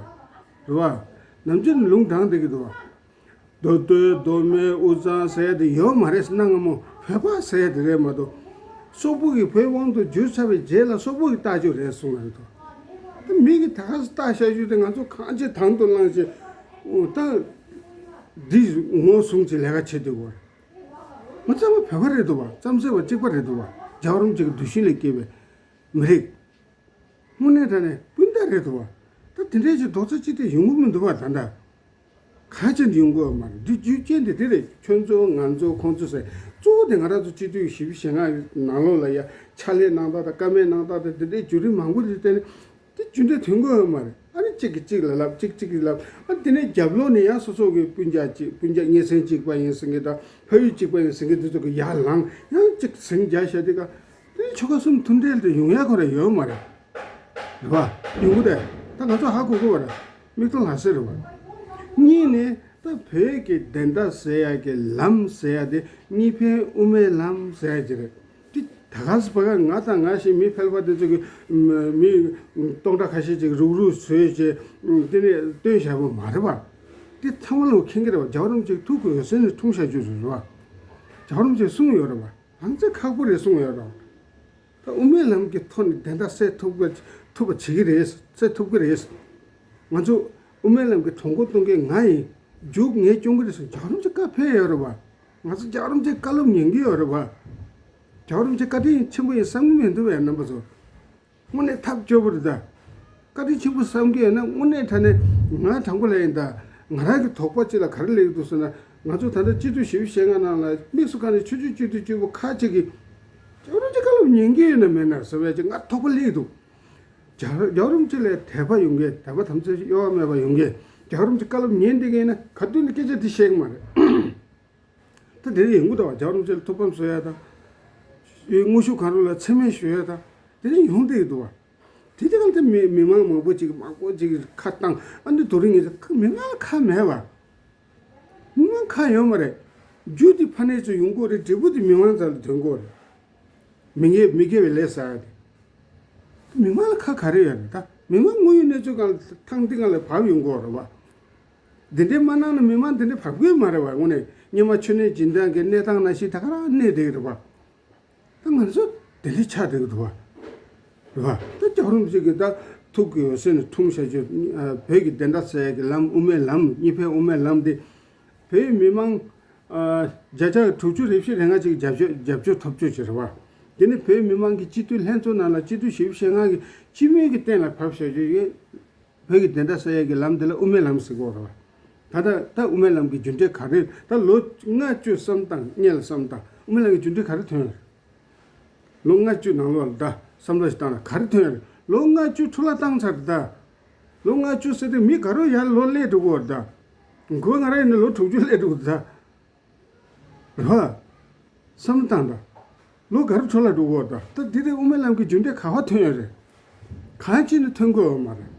རེད་བ། ནམ་རྒྱུན་ནས་ལུང་དྲངས་བསྡད་ཀྱི་འདུག་བ། མདོ་སྟོད་མདོ་སྨད་དབུས་གཙང་ཟེར་ཡ་དེ་ཡོད་མ་རེད། གནའ་སྔ་མོ་བོད་པ་ཟེར་ཡ་དེ་རེད་མ་གཏོགས། སོག་པོ་གིས་བོད་དབང་དུ་བསྒྱུར་ཚར་བའི་རྗེས་ལ་སོག་པོ་གིས་བཏགས་རྒྱུ་རེད་གསུངས་ཡ་འདུག་ད་མི་གིས་ད་ག་སེ་བཏགས་བཞག་རྒྱུ་དེ་ང་ཚོ་གང་ཅི་དང་དུ་བླངས་བྱས། ད་འདི་ངོས་བཟུང་བྱས་ལས་ཀ་བྱེད་འདོད་གོ། ང་རྩ་བ་བོད་པ་རེད་འདུག་བ། རྩམ་ཟ་བ་གཅིག་པ་རེད་འདུག་བ། རྒྱལ་བ་རིན་པོ་ཆེ་གི་གདུལ་ཞིང་ལས་སྐྱེས་པའི་མི་རིགས། དངོས་གནས་དྲང་གནས་སྤུན་ཟླ་རེད་འདུག་བ། ད་དེ་འདྲའི་ཅིག་རྡོག་རྩ་གཅིག་སྒྲིལ་ཡོང་གི་མི་འདུག་བ། ད་ལྟ་ག་ཅིག་ཡོང་གི་ཡོད་མ་རེད། འདི་རྒྱུ་རྐྱེན་དེ་དེ་རེད། ཁྱོད་ཚོ་ང་ཚོ་ཁོང་ཚོ་ཟེར། གཙོ་བོ་དེ་ང་རང་ཚོ་སྤྱི་འཐུས་བཞི་བཅུ་ཞེ་ལྔ་ནང་ལོགས་ལ་ཡ་ཕྱག་ལས་གནང་སྟངས་དང་བཀའ་མོལ་གནང་སྟངས་དང་དེ་འདྲའི་བརྒྱུད་རིམ་མང་པོ་ཞིག་བལྟས་ནས། དེ་རྒྱུ་འབྲས་ཐོན་གྱི་ཡོད་མ་རེད། ཨ་ནི་གཅིག་གིས་གཅིག་ལ་ལབ། གཅིག་གཅིག་གིས་ལབ། ཨ་དེ་ནས་རྒྱབ་ལོགས་ནས་ཡང་སོ་སོ་གི་སྤུན་ཀྱག་གཅིག་སྤུན་ཀྱག་མཉེན་ཆས་གཅིག་པ་ཡིན་ཟེར་མཁན་དང་ཕ་ཡུལ་གཅིག་པ་ཡིན་ཟེར་མཁན་དེ་ཚོ་གིས་ཡར་ལངས། ཡང་གཅིག་ཟིང་རྒྱག་བྱས་དེ་ག་དེ་ནས་ཆོལ་ཁ་གསུམ་མཐུན་འབྲེལ་དེ་ཡོང་ཡ་ཁོ་རང་ཡོད་མ་རེད། རེད་བ། ཡོང་གི་རེད། ད་ང་ཚོ་ཧ་གོ་གི་ཡོད་རེད། མིག་མཐོང་ལག་ཟིན་རེད་བ། གཉིས་ནས་ད་བོད་ཀྱི་བདེན་མཐའ་ཟེར་ཡ་གི་ལམ་ཟེར་ཡ་དེ་གཉིས་ཕན་དབུ་མའི་ལམ་ཟེར་ཡ་ཅིག་རེད། དེ་ད་ག་སེ་བ་ག་ང་དང་ང་བཞིན་མི་ཕལ་པ་དེ་ཚོ་གི་མི་སྟོང་ཕྲག་ཁ་ཤས་ཅིག་རུག་རུག་བཟོས་བྱས་དེ་ནས་བཏོན་བཞག་པ་མ་རེད་བ། དེ་ཚང་མ་ལ་མཁྱེན་གྱི་རེད་བ། རྒྱལ་བ་རིན་པོ་ཆེ་ཐུགས་ཀྱི་འོད་ཟེར་ནས་འཁྲུངས་བཞག་རྒྱུ་རེད་བ། རྒྱལ་བ་རིན་པོ་ཆེས་གསུངས་ཡོད་རེད་བ། རང་ཚེ་ཁག་པོ་རེད་གསུངས་ཡོད་རེད་བ། ད་དབུ་མའི་ལམ་གྱི་ཐོག་ནས་བདེན་མཐའ་གསལ་ཐུབ་ཀྱི་ཐུབ་པ་བྱེད་ཀྱི་རེད། གསལ་ཐུབ་ཀྱི་རེད། ང་ཚོ་དབུ་མའི་ལམ་གྱི་གྲོས་འགོ་གཏོང་མཁན་ང་ཡིན། མཇུག་ངས་སྐྱོང་གི་རེད་ཟེར་རྒྱལ་བ་རིན་པོ་ཆེ་བཀའ་ཕེབས་ཡོད་རེད་བ། ང་ཚོ་རྒྱལ་བ་རིན་པོ་ཆེའི་བཀའ་སློབ་ཉན་གྱི་ཡོད་རེད་བ། རྒྱལ་བ་རིན་པོ་ཆེ་བཀའ་དྲིན་ཆེན་པོ་ཡིན་བསམ་གྱི་མི་འདུག་བས་རྣམ་པ་ཚོ། དངོས་གནས་ཐབས་སྐྱོ་པོ་རེད་ད། བཀའ་དྲིན་ཆེན་པོ་བསམ་གྱི་ཡོད་ན་དངོས་གནས་དྲང་གནས་ང་དྲང་པོ་ལབ་ཡིན་ད། ང་རང་གི་དོགས་པ་གཅིག་ལ་ག་རེ་སླེབས་ཀྱི་འདུག་ཟེར་ན། ང་ཚོ་ད་ལྟ་སྤྱི་འཐུས་བཞི་བཅུ་ཞེ་ལྔ་ནང་ལ་དམིགས་སུ་བཀར་ནས་ཆོས་བརྒྱུད་སྤྱི་འཐུས་བཅུ་པོ་ཁ་ཅིག་གིས་རྒྱལ་བ་རིན་པོ་ཆེའི་བཀའ་སློབ་ཉན་གྱི་ཡོད་ན་མེད་ན་ཟེར་བའི་ཅིག་ང་དོགས་པ་སླེབས་ཀྱི་འདུག་རྒྱལ་རྒྱལ་བ་རིན་པོ་ཆེ་ལ་དད་པ་ཡོང་མཁན། དད་པ་དམ་ཚིག་གཡོ་བ་མེད་པ་ཡོང་མཁན། རྒྱལ་བ་རིན་པོ་ཆེའི་བཀའ་སློབ་ཉན་བསྡད་མཁན་ཡིན་ན་ག་དུས་ནས་སྐད་ཆ་དེ་བཤད་ཀྱི་མ་རེད། ད་དེ་རིང་ཡོང་གི་འདུག་བ། རྒྱལ་བ་རིན་པོ་ཆེ་ལ་ཐུགས་ཕམ་བཟོ་ཡ་དང་། དངོས་ཤུགས་གང་རུང་ལ་མཚན་སྨད་ཞུ་ཡ་དང་། དེ་རིང་ཡོང་བསྡད་ཀྱི་འདུག་བ། དེ་དེ་གང་དེ་མི་མི་མང་མང་པོ་ཅིག་མང་པོ་ཅིག་ཁ་བཏང་། ཨ་འདི་དོ་རིང་ངས་ཁ་མི་མང་ལ་ཁ་མེད་པ། མི་མང་ཁ་ཡོད་མ་རེད། རྒྱུ་དེ་ཕ་ནས་ཚོ་ཡོང་གི་རེད། འབྲས་བུ་དེ་མི་མང་རྩ་ལ་ཐོན་གི་རེད། མི་དགེ་མི་དགེ་བའི་ལས་བསགས་ཡ་དེ། མི་མང་ལ་ཁ་ག་རེ་ཡོད་རེད་ད། མི་མང་དངོས་ཡོད་གནས་ཚུལ་སྒང་ལ་ཐང་འདི་སྒང་ལ་བབས་ཡོང་གི་རེད་བ། འདི་འདྲའི་མ་གནང་ན་མི་མང་འདི་འདྲའི་བབས་ཀྱི་མ་རེད་བ། དངོས་གནས་སྔོན་མ་ཆོས་གནས་སྦྱིན་བདག་གི་གནས་སྟངས་ནང་བཞིན་ད་ག་རང་གནས་བསྡད་ཀྱི་རེད་བ། ད་ང་ཚོ་དེ་འདྲའི་ཆགས་བསྡད་ཀྱི་འདུག་བ། རེད་བ། ད་རྒྱལ་བ་རིན་པོ་ཆེ་གིས་ད་ཐུགས་ཀྱི་འོད་ཟེར་ནས་འཁྲུངས་བཞག་རྒྱུ། ཨ། བོད་ཀྱི་བདེན་མཐའ་གསལ་ཡག་གི་ལམ། དབུ་མའི་ལམ། གཉིས་ཕན་དབུ་མའི་ལམ་འདི་བོད་མི་མང་ཨ་བརྒྱ་ཆ་དྲུག་ཅུ་རེ་བཞི་རེ་ལྔ་ཅིག་རྒྱབ་སྐྱོར་རྒྱབ་སྐྱོར་ཐོབ་རྒྱུ་ཅིག་རེད་བ། དེ་ནི་བོད་མི་མང་གི་སྤྱི་འཐུས་ལྷན་ཚོགས་ནང་ལ་སྤྱི་འཐུས་བཞི་བཅུ་ཞེ་ལྔ་གིས་སྤྱི་མོས་ཀྱི་གཏན་ལ་ཕབ་བཞག་རྒྱུ་ཡོད། བོད་ཀྱི་བདེན་མཐའ་གསལ་ཡག་གི་ལམ་འདི་ལ་དབུ་མའི་ལམ་ཟེར་གོ་རེད་བ། ད་ལྟ་ད་དབུ་མའི་ལམ་གྱི་རྒྱུ་འབྲས་ག་རེ། ད་ལོ་ལྔ་བཅུ་བསམ་བཏང་། སྔོན་ལ་བསམ་བཏང་། དབུ་མའི་ལམ་གྱི་རྒྱུ་འབྲས་ག་རེ་ཐོན་ཡོད་རེད། ལོ་ལྔ་བཅུ་ནང་ལོགས་ལ་ད་བསམ་བློ་ཞིག་བཏང་ན་ག་རེ་ཐོན་ཡོད་རེད། ལོ་ལྔ་བཅུ་འཕྲོ་བརླག་བཏང་ཚར་ད། ལོ་ལྔ་བཅུ་ཟེར་དུས་མི་དགའ་རོགས་ཡར་ལོ་སླེབས་འགྲོ་གི་ཡོད་རེད་ད། ཁོ་ང་རང་ཡིན་ན་ལོ་དྲུག་ཅུ་སླེབས་འགྲོ་གི་འདུག་ད། རེད་བ། བསམ་བློ་བཏང་དང་། ལོ་ག་རེ་འཕྲོ་བརླག་འགྲོ་གི་ཡོད་རེད་ད། ད་འདི་དེ་དབུ་མའི་ལམ་གྱི་རྒྱུ་འབྲས་ག་པར་ཐོན་ཡོད་རེད། གང་ཅི་ནས་ཐོན་གི་ཡོད་མ་རེད།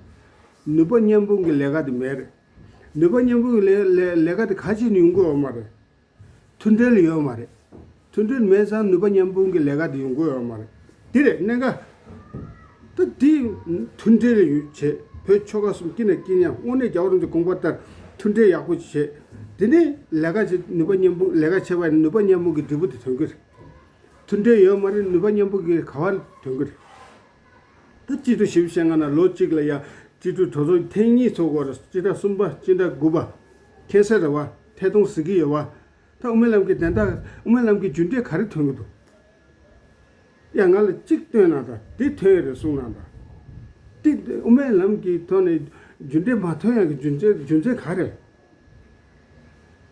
ནུས་པ་མཉམ་སྤུངས་ཀྱི་ལས་ཀ་དེ་མེད་རེད། ནུས་པ་མཉམ་སྤུངས་ཀྱི་ལས་ལས་ལས་ཀ་དེ་གང་ཅི་ནས་ཡོང་གི་ཡོད་མ་རེད། མཐུན་སྒྲིལ་ཡོད་མ་རེད། མཐུན་སྒྲིལ་མེད་ཙང་ནུས་པ་མཉམ་སྤུངས་ཀྱི་ལས་ཀ་དེ་ཡོང་གི་ཡོད་མ་རེད། འདི་རེད་གནད་འགག་ད་འདི་མཐུན་སྒྲིལ་ཡོད་བྱས། བོད་ཆོལ་ཁ་གསུམ་དཀྱིལ་ནས་དཀྱིལ་མཉམ། དངོས་གནས་རྒྱལ་བ་རིན་པོ་ཆེའི་དགོངས་པ་ལྟར་མཐུན་སྒྲིལ་ཡག་པོ་བྱས། དེ་ནས་ལས་ཀ་བྱེད། ནུས་པ་མཉམ་སྤུངས་ལས་ཀ་བྱས་པ་ཡིན་ན་ནུས་པ་མཉམ་སྤུངས་ཀྱི་འབྲས་བུ་དེ་ཐོན་གྱི་རེད། མཐུན་སྒྲིལ་ཡོད་མ་རེད། ནུས་པ་མཉམ་སྤུངས་ཀྱི་ག་པར་ཐོན་གྱི་རེད། ད་སྤྱི་འཐུས་བཞི་བཅུ་ཞེ་ལྔ་ནང་ལོ་གཅིག་ལ་ཡ་སྤྱི་འཐུས་གྲོས་ཚོགས་ཐེངས་གཉིས་ཚོགས་དགོས་རེད། སྤྱི་ཟླ་གསུམ་པ། སྤྱི་ཟླ་དགུ་པ། ཁ་སང་རེད་བ། ཐད་གཏོང་ཟེར་གྱི་ཡོད་བ། ད་དབུ་མའི་ལམ་གྱི་བདེན་མཐའ། དབུ་མའི་ལམ་གྱི་རྒྱུ་འབྲས་ག་རེ་ཐོན་གྱི་འདུག། ཡ་ང་ལ་གཅིག་སྟོན་གནང་དང་། འདི་ཐོན་ཡོད་རེད་གསུངས་གནང་དང་། འདི་དབུ་མའི་ལམ་གྱི་ཐོག་ནས་རྒྱུ་འབྲས་མ་ཐོན་ཡག་གི་རྒྱུ་མཚན་རྒྱུ་མཚན་ག་རེ།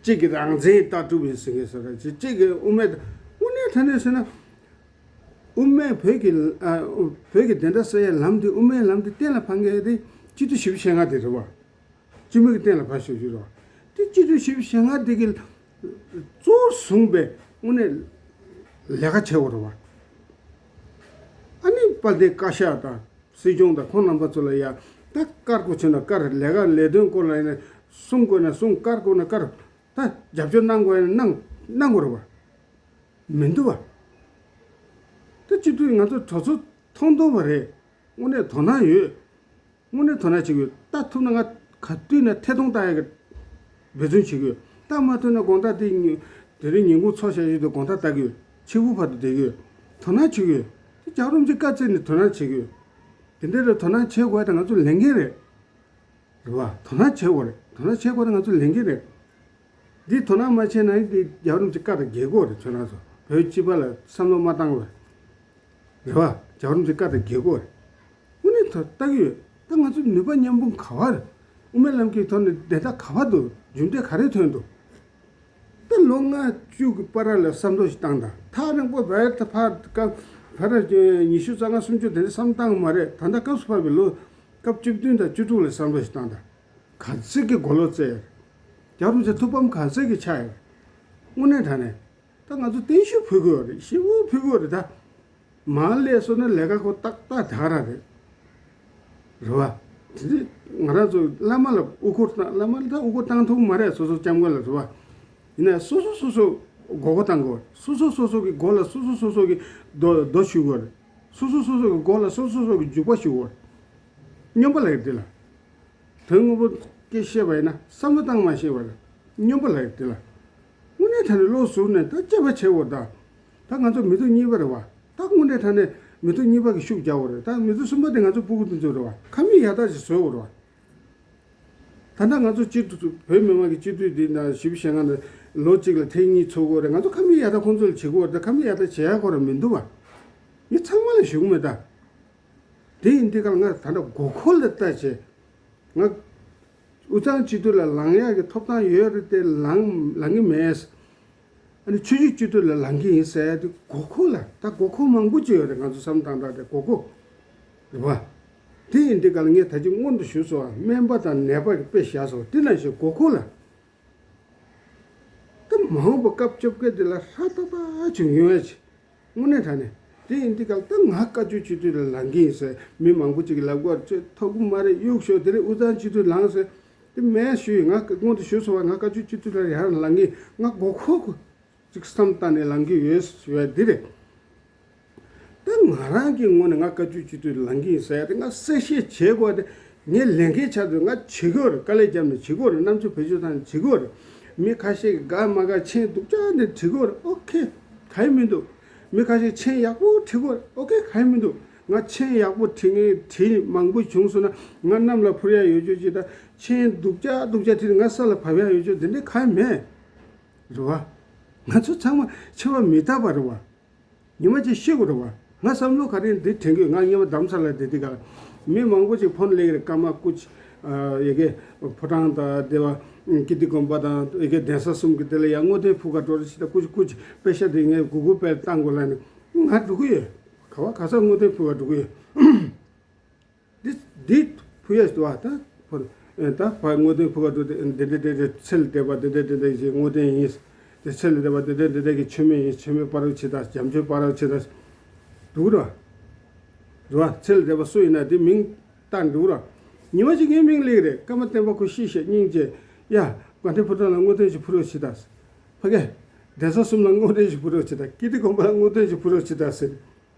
གཅིག་གིས་རང་བཙན་ལྟ་གྲུབ་ཡིན་ཟེར་མཁན་ཟེར་ར། གཅིག་གིས་དབུ་མའི། དངོས་གནས་དྲང་གནས་ཟེར་ན། དབུ་མའི་བོད་ཀྱི་ཨ་བོད་ཀྱི་བདེན་མཐའ་གསལ་ཡག་ལམ་འདི། དབུ་མའི་ལམ་འདི་གཏན་ལ་ཕབ་མཁན་དེ་སྤྱི་འཐུས་བཞི་བཅུ་ཞེ་ལྔ་དེ་རེད་བ། སྤྱི་མོས་ཀྱི་གཏན་ལ་ཕབ་བཞག་རྒྱུ་རེད་བ། དེ་སྤྱི་འཐུས་བཞི་བཅུ་ཞེ་ལྔ་དེ་གིས་གཙོ་བོར་བཟུང་བའི་དངོས་གནས་ལས་ཀ་བྱེད་དགོས་རེད་བ། ཨ་ནི་དཔལ་ལྡན་བཀའ་ཤག་དང་སྲིད་སྐྱོང་དང་ཁོང་རྣམ་པ་ཚོ་ལ་ཡ་ད་བཀའ་བསྒོ་བྱས་ན་བཀའ། ལས་ཀ་ལས་དོན་སྐོར་ལ་ཡིན་ན་གསུང་དགོས་ན་གསུང་། བཀའ་བསྒོ་ན་བཀའ། ད་རྒྱབ་སྐྱོར་གནང་དགོས་ན་གནང་གནང་དགོས་རེད་བ། མི་འདུག་བ། ད་སྤྱི་འཐུས་ང་ཚོ་གྲོས་ཚོགས་ཐོང་ཐོང་བ་རེད། དངོས་གནས་དོ་སྣང་ཡོད། དངོས་གནས་དོ་སྣང་བྱེད་དགོས། ལྟ་ཐུབ་ན་ང་ག་དུས་ན་ཐད་གཏོང་ལྟ་ཡག་གི་འབད་བརྩོན་བྱེད་དགོས། ལྟ་མ་ཐུབ་ན་དགོང་དག་དེ་ཉིན་དེ་རིང་ཉིན་གུང་ཚོགས་བཞག་ཡོད་དུས་དགོང་དག་ལྟ་དགོས། ཕྱི་པོ་བར་དུ་བསྡད་དགོས། དོ་སྣང་བྱེད་དགོས། དེ་རྒྱལ་བ་རིན་པོ་ཆེ་བཀའ་བརྩིས་ནས་དོ་སྣང་བྱེད་དགོས། དེ་འདྲ་རེད། དོ་སྣང་བྱེད་དགོས། ད་ང་ཚོ་ལས་འགན་རེད། རེད་བ། དོ་སྣང་བྱེད་དགོས་རེད། དོ་སྣང་བྱེད་དགོས་ན་ང་ཚོ་ལས་འགན་རེད། འདི་དོ་སྣང་མ་བྱས་ན་འདི་རྒྱལ་བ་རིན་པོ་ཆེ་བཀའ་དང་འགལ་གྱི་རེད། ཁྱོད་རང་ཚོ་བོད་སྤྱི་པ་ལ་བསམ་བློ་མ་བཏང་བས། རེད་བ། རྒྱལ་བ་རིན་པོ་ཆེ་བཀའ་དང་འགལ་གྱི་རེད། དངོས་གནས་ད་ལྟ་གི་ཡོད། ད་ང་ཚོ་ནུས་པ་མཉམ་སྤུངས་ག་པར། དབུ་མའི་ལམ་གྱི་ཐོག་ནས་བདེན་མཐའ་ག་པར་འདུག། རྒྱུ་འབྲས་ག་རེ་ཐོན་འདུག། ད་ལོ་ལྔ་བཅུ་གི་བར་ལ་བསམ་བློ་ཞིག་བཏང་དང་། ཐག་རིང་པོ་བར་ད་ཕར་སྐབས་བར་ཉི་ཤུ་རྩ་ལྔ་སུམ་ཅུ་དེ་འདྲ་བསམ་བཏང་མ་རེད། ད་ལྟ་སྐབས་སུ་བབས་པའི་ལོ་སྐབས་བཅུ་བདུན་དང་བཅུ་དྲུག་ལ་བསམ་བློ་ཞིག་བཏང་དང་། ག་ཚོད་ཀྱི་གོ་ལོག་བཙལ་ཡོད། རྒྱལ་བ་རིན་པོ་ཆེ་ཐུགས་ཕམ་ག་ཚོད་ཀྱི་ཆགས་ཡོད། དངོས་གནས་དྲང་གནས་ད་ང་ཚོ་བརྟན་བཞུགས་ཕུལ་དགོས་རེད། ཞེ་པོ་ཕུལ་དགོས་རེད་ད། མར་སླེབས་སོང་ན་ལས་ཀ་ཁོ་ཏག་ཏག་དེ་ག་རང་རེད། རེད་བ། དེ་ང་རང་ཚོ་བླ་མ་ལ་དབུ་སྐོར་བཏང་། བླ་མ་ལ་ད་དབུ་སྐོར་བཏང་ཐུབ་མ་རེད། སོ་སོ་སྐྱབས་མགོན་ལ། རེད་བ། ཡིན་ན་སོ་སོ་སོ་སོ་མགོ་སྐོར་བཏང་དགོས། སོ་སོ་སོ་སོ་གི་མགོ་ལ་སོ་སོ་སོ་སོ་གི་རྡོ་རྡོ་གཞུ་དགོས་རེད། སོ་སོ་སོ་སོ་གི་མགོ་ལ་སོ་སོ་སོ་གི་རྒྱུག་པ་གཞུ་དགོས་རེད། སྨྱོན་པ་ལ་ཡི་དེ་ལ། དོན་དངོས་པོ་སྐད་བཤད་པ་ཡིན་ན་བསམ་བློ་བཏང་མ་ཤེས་པ་རེད། སྨྱོན་པ་ལ་ཡི་དེ་ལ། དངོས་གནས་དྲང་གནས་བློ་གཟུར་ནས་ད་དཔྱད་པ་བྱེད་དགོས་ད། ད་ང་ཚོ་མི་ཐོག་གཉིས་པ་རེད་བ། ད་དངོས་གནས་དྲང་གནས་མི་ཐོག་གཉིས་པ་གི་ཤུགས་རྒྱག་དགོས་རེད། ད་མི་ཐོག་གསུམ་པ་དེ་ང་ཚོ་སྤུ་གུ་དེ་ཚོ་རེད་བ། ཁ་མིག་ཡར་ལྟ་ཞིག་བཟོ་དགོས་རེད་བ། ད་ལྟ་ང་ཚོ་སྤྱི་འཐུས་བོད་མི་མང་གི་སྤྱི་འཐུས་འདི་ན་བཞི་བཅུ་ཞེ་ལྔ་ནས་ལོ་གཅིག་ལ་ཐེངས་གཉིས་ཚོགས་དགོས་རེད། ང་ཚོ་ཁ་མིག་ཡར་ལྟ་ཁོང་ཚོ་ལ་བྱེད་དགོས་རེད། ད་ཁ་མིག་ཡར་ལྟ་བྱེད་ཡག་ཁོ་རང་མི་འདུག་བ། མི་ཚང་མ་ལ་ཞུ་གི་མེད་ད། དེ་ཡིན་དུས་ག་ལ་ང་ད་ལྟ་དགོས་མཁོ་ལ་ལྟ་བྱས། ང་དབུས་གཙང་སྤྱི་འཐུས་ལ་ལངས་ཡག་གི་ཐོབ་ཐང་ཡོད་རེད་དེ་ལངས་ལངས་གི་མེད། ཨ་ནི་ཆོས་བརྒྱུད་སྤྱི་འཐུས་ལ་ལངས་གི་ཡིན་ཟེར་ཡག་དེ་དགོས་མཁོ་ལ། ད་དགོས་མཁོ་མང་པོ་ཅིག་ཡོད་རེད། ང་ཚོ་བསམ་བཏང་སྟངས་དེ་དགོས་མཁོ་རེད་བ། དེ་ཡིན་དུས་ག་ལ་ངས་ད་ཅི་སྔོན་དུ་ཞུས་སོང་བ། སྨན་པ་དང་ནད་པ་གི་དཔེ་བཞག་སོང་། དེ་ནང་བཞིན་དགོས་མཁོ་ལ། ད་མ་འོངས་པ་སྐབས་བཅོ་བརྒྱད་འདི་ལ་ཧྲ་ཏག་ཏག་བྱུང་ཡོང་ཡ་ཆེ། དངོས་གནས་དྲང་གནས། དེ་ཡིན་དུས་ག་ལ་ད་ང་བཀའ་བརྒྱུད་སྤྱི་འཐུས་ལ་ལངས་ཀྱི་ཡིན་ཟེར། མི་མང་པོ་ཅིག་གིས་ལབ་ཀྱི་ཡོད་རེད། ཁྱོད་ཐོབ་ཀྱི་མ་རེད། གཡུག་ཤོག་དེ་རིང་དབུས་གཙང་སྤྱི་འཐུས་ལངས་ཟེར། དེ་མེད་ཞུས་ཡིན། ང་སྔོན་དུ་ཞུས་སོང་བ། ང་བཀའ་བརྒྱུད་སྤྱི་འཐུས་ལ་ཡར་ལངས་ཀྱི་ཡིན། ང་མགོ་འཁོར་གྱི་ཅིག་བསམ་བཏང་ནས་ལངས་ཀྱི་ཡོད་ཟེར་བ་འདི་རེད། ད་ང་རང་གི་ངོས་ནས་ང་བཀའ་བརྒྱུད་སྤྱི་འཐུས་ལངས་ཀྱི་ཡིན་ཟེར་ཡ་དེ་ང་གསལ་བཤད་བྱེད་དགོས་ཏེ། ངའི་ལས་འགན་ཆགས་དུས་ང་བྱེད་དགོས་རེད། དཀའ་ལས་བརྒྱབ་ནས་བྱེད་དགོས་རེད། རྣམ་དཔྱོད་བེད་སྤྱོད་བཏང་ནས་བྱེད་དགོས་རེད། མི་ཁ་ཤས་ཀྱིས་དགའ་མ་དགའ་མཆན་སྡུག་ཅག་ནས་བྲིས་དགོས་རེད། ཨོ་ཁེ། ག་ཡེ་མི་འདུག་མི་ཁ་ཤས་མཆན་ཡག་པོ་བྲིས་དགོས་རེད། ཨོ་ཁེ། ག་ཡེ་མི་འདུག་ང་མཆན་ཡག་པོ་བྲིས་ངེས་བྲིས་མང་པོ་བྱུང་སོང་ན་ང་གནམ་ལ་འཕུར་ཡ་ཡོད་རྒྱུ་ཅིག་དང་། མཆན་སྡུག་ཅག་སྡུག་ཅག་བྲིས་ནས་ང་ས་ལ་བབས་ཡ་ཡོད་རྒྱུ་དེ་འདྲའི་ག་ཡེ་མེད། རེད་བ། ང་ཚོ་ཚང་མ་འཆི་བ་མི་རྟག་པ་རེད་བ། ཉི་མ་གཅིག་ཤི་དགོས་རེད་བ། ང་བསམ་བློ་ག་རེ་འདི་དྲན་གི་ཡོད། ང་སྔོན་མ་རྡ་རམ་ས་ལ་བསྡད་དུས་ག་ལ་མི་མང་པོ་ཅིག་ཕོན་སླེབས་རེད། ཀརྨ་སྐུ་ཕྱྭ། ཨ། ཡ་གི་ཕོ་བྲང་དང་སྡེ་བ་ཀིརྟི་དགོན་པ་དང་ཡ་གི་གདན་ས་གསུམ་གྱི་དེ་ལ་ཡ་བསྔོ་རྟེན་ཕུར་ཁ་འགྲོ་རེ་བྱེད། ད་སྐུ་མཁྱེན་སྐུ་མཁྱེན་པེ་ཤ་དེ་ངས་གུ་གུལ་པེ་ལ་བཏང་དགོས་ལབ་ནས་ང་འགྲོ་གི་ཡོད། ག་བ་ག་ས་བསྔོ་རྟེན་ཕུར་ཁ་འགྲོ་གི་ཡོད། འདི་འདི་ཕུར་ཡས་འདུག་བ། ད་ཕུར། ཨེ། ད་ཕར་བསྔོ་རྟེན་ཕུར་ཁ་འགྲོ་དེ་འདི་འདི་འདི་འདི་ཚེ་ལས་འདས་པ་འདི་འདི་འདི་འདི་ཞིག་བསྔོ་རྟེན་ཡིན། དེ་ཚེ་ལས་འདས་པ་འདི་འདི་འདི་འདི་གི་མཆོད་མེ་ཡིན། མཆོད་མེ་སྤར་རོགས་བྱེད་དང་། རྒྱ་མཆོད་སྤར་རོགས་བྱེད་དང་། འདུག་ར། རེད་བ། ཚེ་ལས་འདས་པ་སུ་ཡིན་ན་དེ་མིང་བཏགས་འདུག་ར། ཉི་མ་གཅིག་ངའི་མིང་སླེབས་རེད། ཀརྨ་བསྟན་པ་ཁོ་ཤི་ཤག་སྙིང་རྗེ། ཡ། དགའ་ལྡན་ཕོ་བྲང་ལ་བསྔོ་རྟེན་ཞིག་ཕུལ་རོགས་བྱེད་དང་། ཕ་གི། གདན་ས་གསུམ་ལ་བསྔོ་རྟེན་ཞིག་ཕུལ་རོགས་བྱེད་དང་། ཀིརྟི་དགོན་པ་ལ་བསྔོ་རྟེན་ཞིག་ཕུལ་རོགས་བྱེད་དང་ཟེར།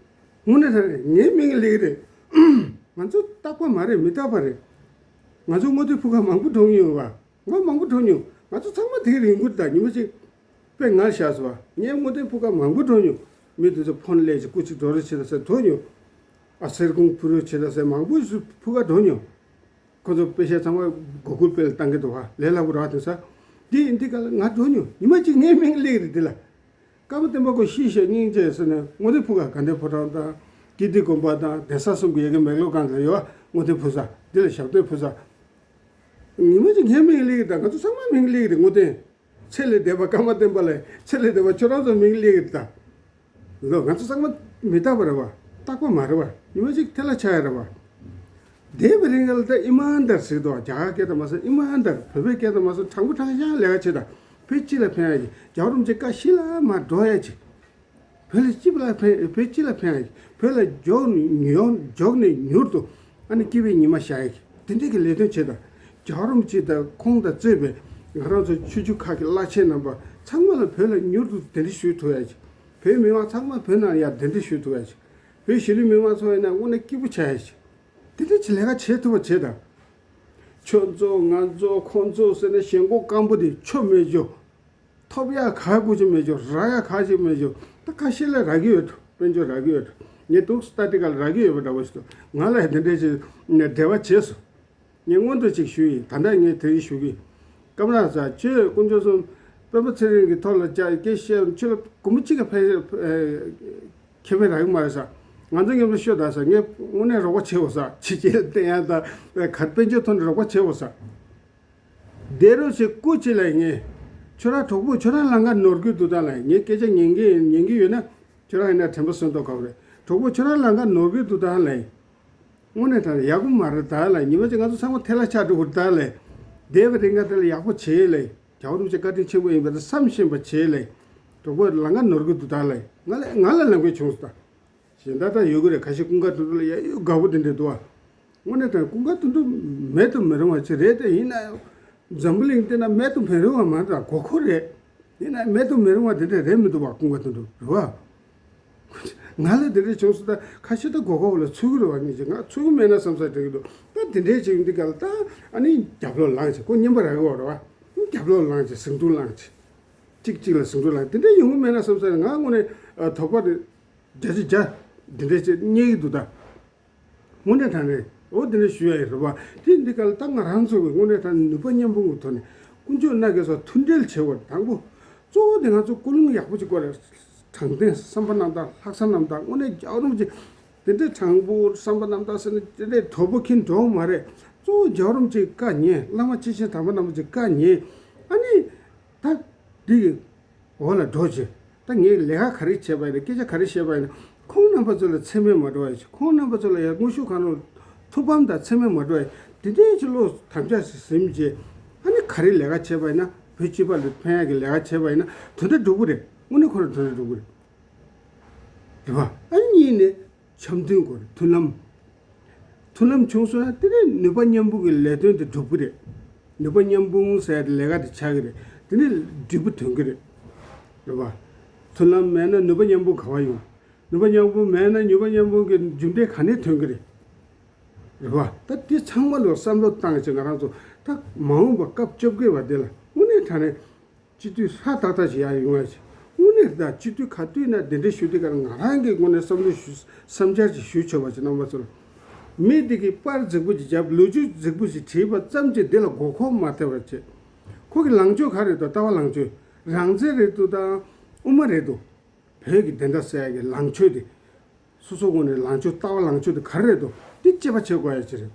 དངོས་གནས་དྲང་གནས་ངའི་མིང་སླེབས་རེད། ང་ཚོ་རྟག་པ་མ་རེད། མི་རྟག་པ་རེད། ང་ཚོ་བསྔོ་རྟེན་ཕུལ་ཁ་མང་པོ་འགྲོ་མྱོང་བ། ང་མང་པོ་འགྲོ་མྱོང་། ང་ཚོ་ཚང་མ་དེ་གི་རིང་ཁུར་དང་ཉི་མ་གཅིག་དཔེ་ངར་བཞག་སོང་བ། ངས་བསྔོ་རྟེན་ཕུལ་ཁ་མང་པོ་འགྲོ་མྱོང་། མི་དེ་ཚོ་ཕོན་སླེབས་ཅིག་སྐུ་གཅིག་འགྲོ་རོགས་བྱེད་དང་ཟེར་འགྲོ་མྱོང་། ཨ། གསེར་ཁུང་ཕུལ་རོགས་བྱེད་དང་ཟེར་མང་པོ་ཞིག་ཕུལ་ཁ་འགྲོ་མྱོང་། ཁོ་ཚོ་པེ་ཤ་ཚང་མ་གུ་གུལ་པེ་ལ་བཏང་གི་འདུག་བ། ལས་སླ་པོ་རེད་བ། དེང་སང་འདི་ཡིན་དུས་ག་ལ་ང་འགྲོ་མྱོང་། ཉི་མ་གཅིག་ངའི་མིང་སླེབས་རེད་འདི་ལ། ཀརྨ་བསྟན་པ་ཁོ་ཤི་ཤག་སྙིང་རྗེ་ཟེར་ནས་བསྔོ་རྟེན་ཕུལ་ཁ་དགའ་ལྡན་ཕོ་བྲང་དང་། ཀིརྟི་དགོན་པ་དང་། གདན་ས་གསུམ་གྱི་ཡ་གི་མེག་ལོར་སྒང་ལ་ཡོད་བ། བསྔོ་རྟེན་ཕུལ་ས་འདི་ལ་ཞབས་བརྟན་ཕུལ་ས། ཉི་མ་གཅིག་ངའི་མིང་སླེབས་རེད། ད་ང་ཚོ་ཚང་མ་མིང་སླེབས་རེད། བསྔོ་རྟེན། ཚེ་ལས་འདས་པ་ཀརྨ་བསྟན་པ་ལ། ཚེ་ལས་འདས་པ་ཁྱོད་རང་ཚོ་མིང་སླེབས་རེད་ད། ལོ། ང་ཚོ་ཚང་མ་མི་རྟག་པ་རེད་བ། རྟག་པ་མ་རེད་བ། ཉི་མ་གཅིག་ཐལ་ལ་ཆགས་ཡ་རེད་བ། འདས་པའི་རིང་ལ་ད་ཨི་མན་དར་ཟེར་འདུག་རྒྱ་གར་སྐད་དུ་མ་སོང་ཨི་མན་དར། བོད་པའི་སྐད་དུ་མ་སོང་དྲང་པོ་དྲང་གཞག་ལས་ཀ་བྱེད་དང་། བོད་སྤྱི་ལ་ཕན་ཡ་གི། རྒྱལ་བ་རིན་པོ་ཆེ་བཀའ་ཤི་ལ་མ་འགྲོ་ཡ་གི། བོད་ལ་སྤྱི་ལ་ཕན། བོད་སྤྱི་ལ་ཕན་ཡ་གི། བོད་ལ་མགྱོགས་ནས་མགྱོགས་ནས་མྱུར་དུ་ཨ་ནི་སྐྱིད་པའི་ཉི་མ་ཤར་ཡ་གི། དེ་འདྲའི་གི་ལས་དོན་བྱེད་དང་། རྒྱལ་བ་རིན་པོ་ཆེ་དང་ཁོང་དང་གཙོས་པའི་ང་རང་ཚོ་ཆོས་བརྒྱུད་ཁག་གི་བླ་ཆེན་རྣམ་པ་ཚང་མ་ལ་བོད་ལ་མྱུར་དུ་གདན་འདྲེན་ཞུ་ཐུབ་ཡ་གི། བོད་མི་མང་ཚང་མ་བོད་ནང་ཡར་གདན་འདྲེན་ཞུ་ཐུབ་ཡ་གི། བོད་གཞིས་ལུས་མི་མང་ཚོ་ཡིན་ན་དངོས་གནས་སྐྱིད་པོ་ཆགས་ཡ་གི། དེ་འདྲ་ཅིག་ལས་ཀ་བྱེད་ཐུབ་པ་བྱེད་དང་། ཁྱོད་ཚོ་ང་ཚོ་ཁོང་ཚོ་ཟེར་ནས་ཞེན་ཁོག་སྐམ་པོ་དེ་ཆོ་མེད་ཅོ། ཐོབ་ཡ་ག་གུ་ཅི་མེད་ཅོ། རག་ཡ་ག་ཅི་མེད་ཅོ། ད་ཁ་ཤས་ལ་རག་གི་ཡོད། དཔལ་འབྱོར་རག་གི་ཡོད། ངས་འདུག་སེ་ལྟ་དུས་ག་ལ་རག་གི་ཡོད་པ་འདྲ་བོ་ཞིག་འདུག་ང་ལ་དེ་འདྲ་ཅིག་འབྲེལ་བ་བྱས་སོང་། ངས་སྔོན་དུ་ཅིག་ཞུས་ཡིན། ད་ལྟ་ངས་དེ་རིང་ཞུ་གི། ཀརྨ་ལགས་ཟེར། ཁྱོད་དཀོན་མཆོག་གསུམ་སྤེན་པ་ཚེ་རིང་གི་ཐོག་ལ་བཅར་སྐད་བཤད། ཁྱོད་ལ་སྒོར་མོ་གཅིག་གི་ཕན་ཁེ་ཕན་རག་གི་མ་རེད་ཟེར། ང་ཚོ་མཉམ་དུ་ཤོད་དང་ཟེར། ངས་དངོས་གནས་རོགས་པ་བྱེད་འོ་ཟེར། ཕྱི་རྒྱལ་བསྟན་ཡ་དང་ག་རེ་དཔལ་འབྱོར་ཐོག་ནས་རོགས་པ་བྱེད་འོ་ཟེར། བསྡད་རོགས་བྱེད། སྐུ་མཁྱེན་ལབ་ཡིན། ཁྱོད་རང་གྲོགས་པོ་ཁྱོད་རང་ལམ་ཁ་ནོར་གྱི་འདུག་ད་ལབ་ཡིན། ངའི་སྐད་ཆ་ཉན་གྱི་ཡིན། ཉན་གྱི་ཡོད་ན་ཁྱོད་རང་ཡིན་ན་དྲན་པ་གསོ་མདོག་ཁ་པོ་རེད། གྲོགས་པོ་ཁྱོད་རང་ལམ་ཁ་ནོར་གྱི་འདུག་ད་ལབ་ཡིན། དངོས་གནས་དྲང་གནས་ཡག་པོ་མ་རེད་ད་ལབ་ཡིན། ཉི་མ་གཅིག་ང་ཚོ་ཚང་མ་ཐལ་ལ་ཆགས་འགྲོ་གི་རེད་ད་ལབ་ཡིན། འདས་པའི་རིང་ག་དེ་ལ་ཡག་པོ་བྱེད་ལབ་ཡིན། རྒྱལ་བ་རིན་པོ་ཆེ་བཀའ་དྲིན་ཆེན་པོ་ཡིན་པ་དེ་བསམ་ཤེས་པ་བྱེད་ལབ་ཡིན། གྲོགས་པོ་ལམ་ཁ་ནོར་གྱི་འདུག་ད་ལབ་ཡིན། ང་ལ་ང་ལ་ལམ་ཁ་བྱུང་སོང་ད། གཞན་དག་ད་ཡོད་ཀྱི་རེད། ཁ་ཤས་ཀུན་དགའ་དོན་གྲུབ་ལ་ཡ་ཡོད་དགའ་པོ་དེ་འདྲ་འདུག་བ། དངོས་གནས་དྲང་ཀུན་དགའ་དོན་གྲུབ་མེད་དུ་མི་རུང་བ་ཅིག་རེད་དེ། ཡིན་ན་ཡང་འཛམ་བུ་གླིང་སྟེང་ན་མེད་དུ་མི་རུང་བ་མ་རེད། དགོས་མཁོ་རེད། ཡིན་ན་མེད་དུ་མི་རུང་བ་དེ་འདྲ་རེད་མི་འདུག་བ། ཀུན་དགའ་དོན་གྲུབ་རེད་བ། ང་ལ་དེ་འདྲ་བྱུང་སོང་ད། ཁ་ཤས་ད་དགོས་མཁོ་ལ་ཚུད་ཀྱི་རེད་བ། ངེད་ཅག་ང་ཚུད་ཀྱི་མེད་ན་བསམ་ས་དྲན་གྱི་འདུག་ད་དེ་འདྲ་བྱེད་ཀྱི་འདི་ག་ལ་ད་ཨ་ནི་རྒྱབ་ལོག་ལངས་བྱས། ཁོ་རྔན་པ་རག་གི་ཡོད་རེད་བ། རྒྱབ་ལོག་ལངས་བྱས། ཟིང་འཁྲུག་ལངས་བྱས། གཅིག་གཅིག་ལ་ཟིང་འཁྲུག་ལངས། དེ་འདྲ་ཡོང་གི་མེད་ན་བསམ་ས། ང་དངོས་གནས་ཨ་དོགས་པ་རེད། བརྒྱ་ཆ་བརྒྱ་འདི་འདྲ་བྱས་རྙེད་ཀྱི་འདུག་ད། དངོས་གནས་དྲང་གནས་འོ་འདི་འདྲ་ཞུ་ཡ་ཡིན་རེད་བ། དེ་འདི་ག་ལ་ད་ང་རང་ཚོ་གི་དངོས་གནས་དྲང་གནས་ནུས་པ་མཉམ་སྤུངས་ཀྱི་ཐོག་ནས་དཀོན་མཆོག་མནའ་བསྐྱལ་སོགས་མཐུན་འབྲེལ་བྱེད་དགོས་རེད། དང་པོ་གཙོ་བོ་དེ་ང་ཚོ་ཀུན་སློང་ཡག་པོ་ཅིག་དགོས་རེད། དྲང་བདེན་བསམ་པ་རྣམ་དག་ལྷག་བསམ་རྣམ་དག་དངོས་གནས་རྒྱལ་བ་རིན་པོ་ཆེ་དེ་འདྲའི་དྲང་པོ་བསམ་པ་རྣམ་དག་ཟེར་ན་དེ་འདྲའི་དོ་པོ་ཁྱིམ་འགྲོ་མ་རེད། གཙོ་བོ་རྒྱལ་བ་རིན་པོ་ཆེའི་བཀའ་ཉན། བླ་མ་སྐྱེས་ཆེན་དམ་པ་རྣམ་པ་ཚོའི་བཀའ་ཉན། ཨ་ནི་ད་འདི་གི་འོག་ལ་འགྲོ་བྱེད། ད་ངས་ལས་ཀ་ག་རེ་བྱས་པ་ཡིན་ན། སྐད་ཆ་ག་རེ་བཤད་པ་ཡིན་ན། ཁོང་རྣམ་པ་ཚོ་ལ་མཚན་སྨད་མ་འགྲོ་བ་ཡིན། ཁོང་རྣམ་པ་ཚོ་ལ་ཡང་དངོས་ཤུགས་གང་རུང་ཐུགས་ཕམ་དང་མཚན་སྨད་མ་འགྲོ་བ་ཡིན། དེ་འདྲའི་ཅིག་བློ་དམ་བཅའ་ཞིག་ཟིན་བྱས། ཨ་ནི་ག་རེ་ལས་ཀ་བྱས་པ་ཡིན་ན། བོད་སྤྱི་པ་ལ་ཕན་ཡག་གི་ལས་ཀ་བྱས་པ་ཡིན་ན་དོན་དག་འགྲུབ་ཀྱི་རེད། དངོས་གནས་ཁོ་རང་དོན་དག་འགྲུབ་ཀྱི་རེད། རེད་བ། ཨ་གཉིས་ནས་འཆམ་མཐུན་དགོས་རེད། མཐུན་ལམ། མཐུན་ལམ་བྱུང་སོང་ན་དེ་ནས་ནུས་པ་མཉམ་སྤུངས་ཀྱི་ལས་དོན་དེ་འགྲུབ་ཀྱི་རེད། ནུས་པ་མཉམ་སྤུངས་ཟེར་ཡ་དེ་ལས་ཀ་དེ་ཆགས་ཀྱི་རེད། དེ་ནས་འབྲས་བུ་ཐོན་གྱི་རེད། རེད་བ། མཐུན་ལམ་མེད་ན་ནུས་པ་མཉམ་སྤུངས་ག་བ་ཡོང་། ནུས་པ་མཉམ་སྤུངས་མེད་ན་ནུས་པ་མཉམ་སྤུངས་ཀྱི་རྒྱུ་འབྲས་ག་ནས་ཐོན་གྱི་རེད། རེད་བ། ད་དེ་ཚང་མ་ལ་བསམ་བློ་བཏང་བྱས་ང་རང་ཚོ་ད་མ་འོངས་པ་སྐབས་བཅོ་བརྒྱད་པ་དེ་ལ་དངོས་གནས་དྲང་གནས་སྤྱི་འཐུས་ཧྲ་ཏག་ཏག་ཞིག་ཡར་ཡོང་ཡ་ཞིག། དངོས་གནས་ད་སྤྱི་འཐུས་ག་དུས་ན་གདན་འདྲེན་ཞུ་དུས་ཀ་ང་རང་གི་ངོས་ནས་བསམ་བློ་ཞུ་བསམ་འཆར་ཅིག་ཞུ་ཆོག་པ་ཅིག་རྣམ་པ་ཚོར། མི་དེ་གིས་པར་རྫིག་པོ་ཅིག་བརྒྱབ། ལོ་རྒྱུས་རྫིག་པོ་ཅིག་བྲིས་པ་ཙམ་གྱིས་འདི་ལ་མགོ་འཁོར་མ་ཐེབས་པ་བྱེད། ཁོ་གི་ལངས་ཕྱོགས་ག་རེ་རེད་འདུག། ལྟ་བ་ལངས་ཕྱོགས་རང་བཙན་རེད་འདུག་དང་དབུ་མ་རེད་འདུག། བོད་ཀྱི་བདེན་མཐའ་གསལ་ཡ་གི་ལངས་ཕྱོགས་དེ། སོ་སོ་ངོས་ནས་ལངས་ཕྱོགས་ལྟ་བ་ལངས་ཕྱོགས་དེ་ག་རེ་རེད་འདུག། འདི་དཔྱད་པ་བྱེད་དགོས་ཡ་ཅིག་རེད།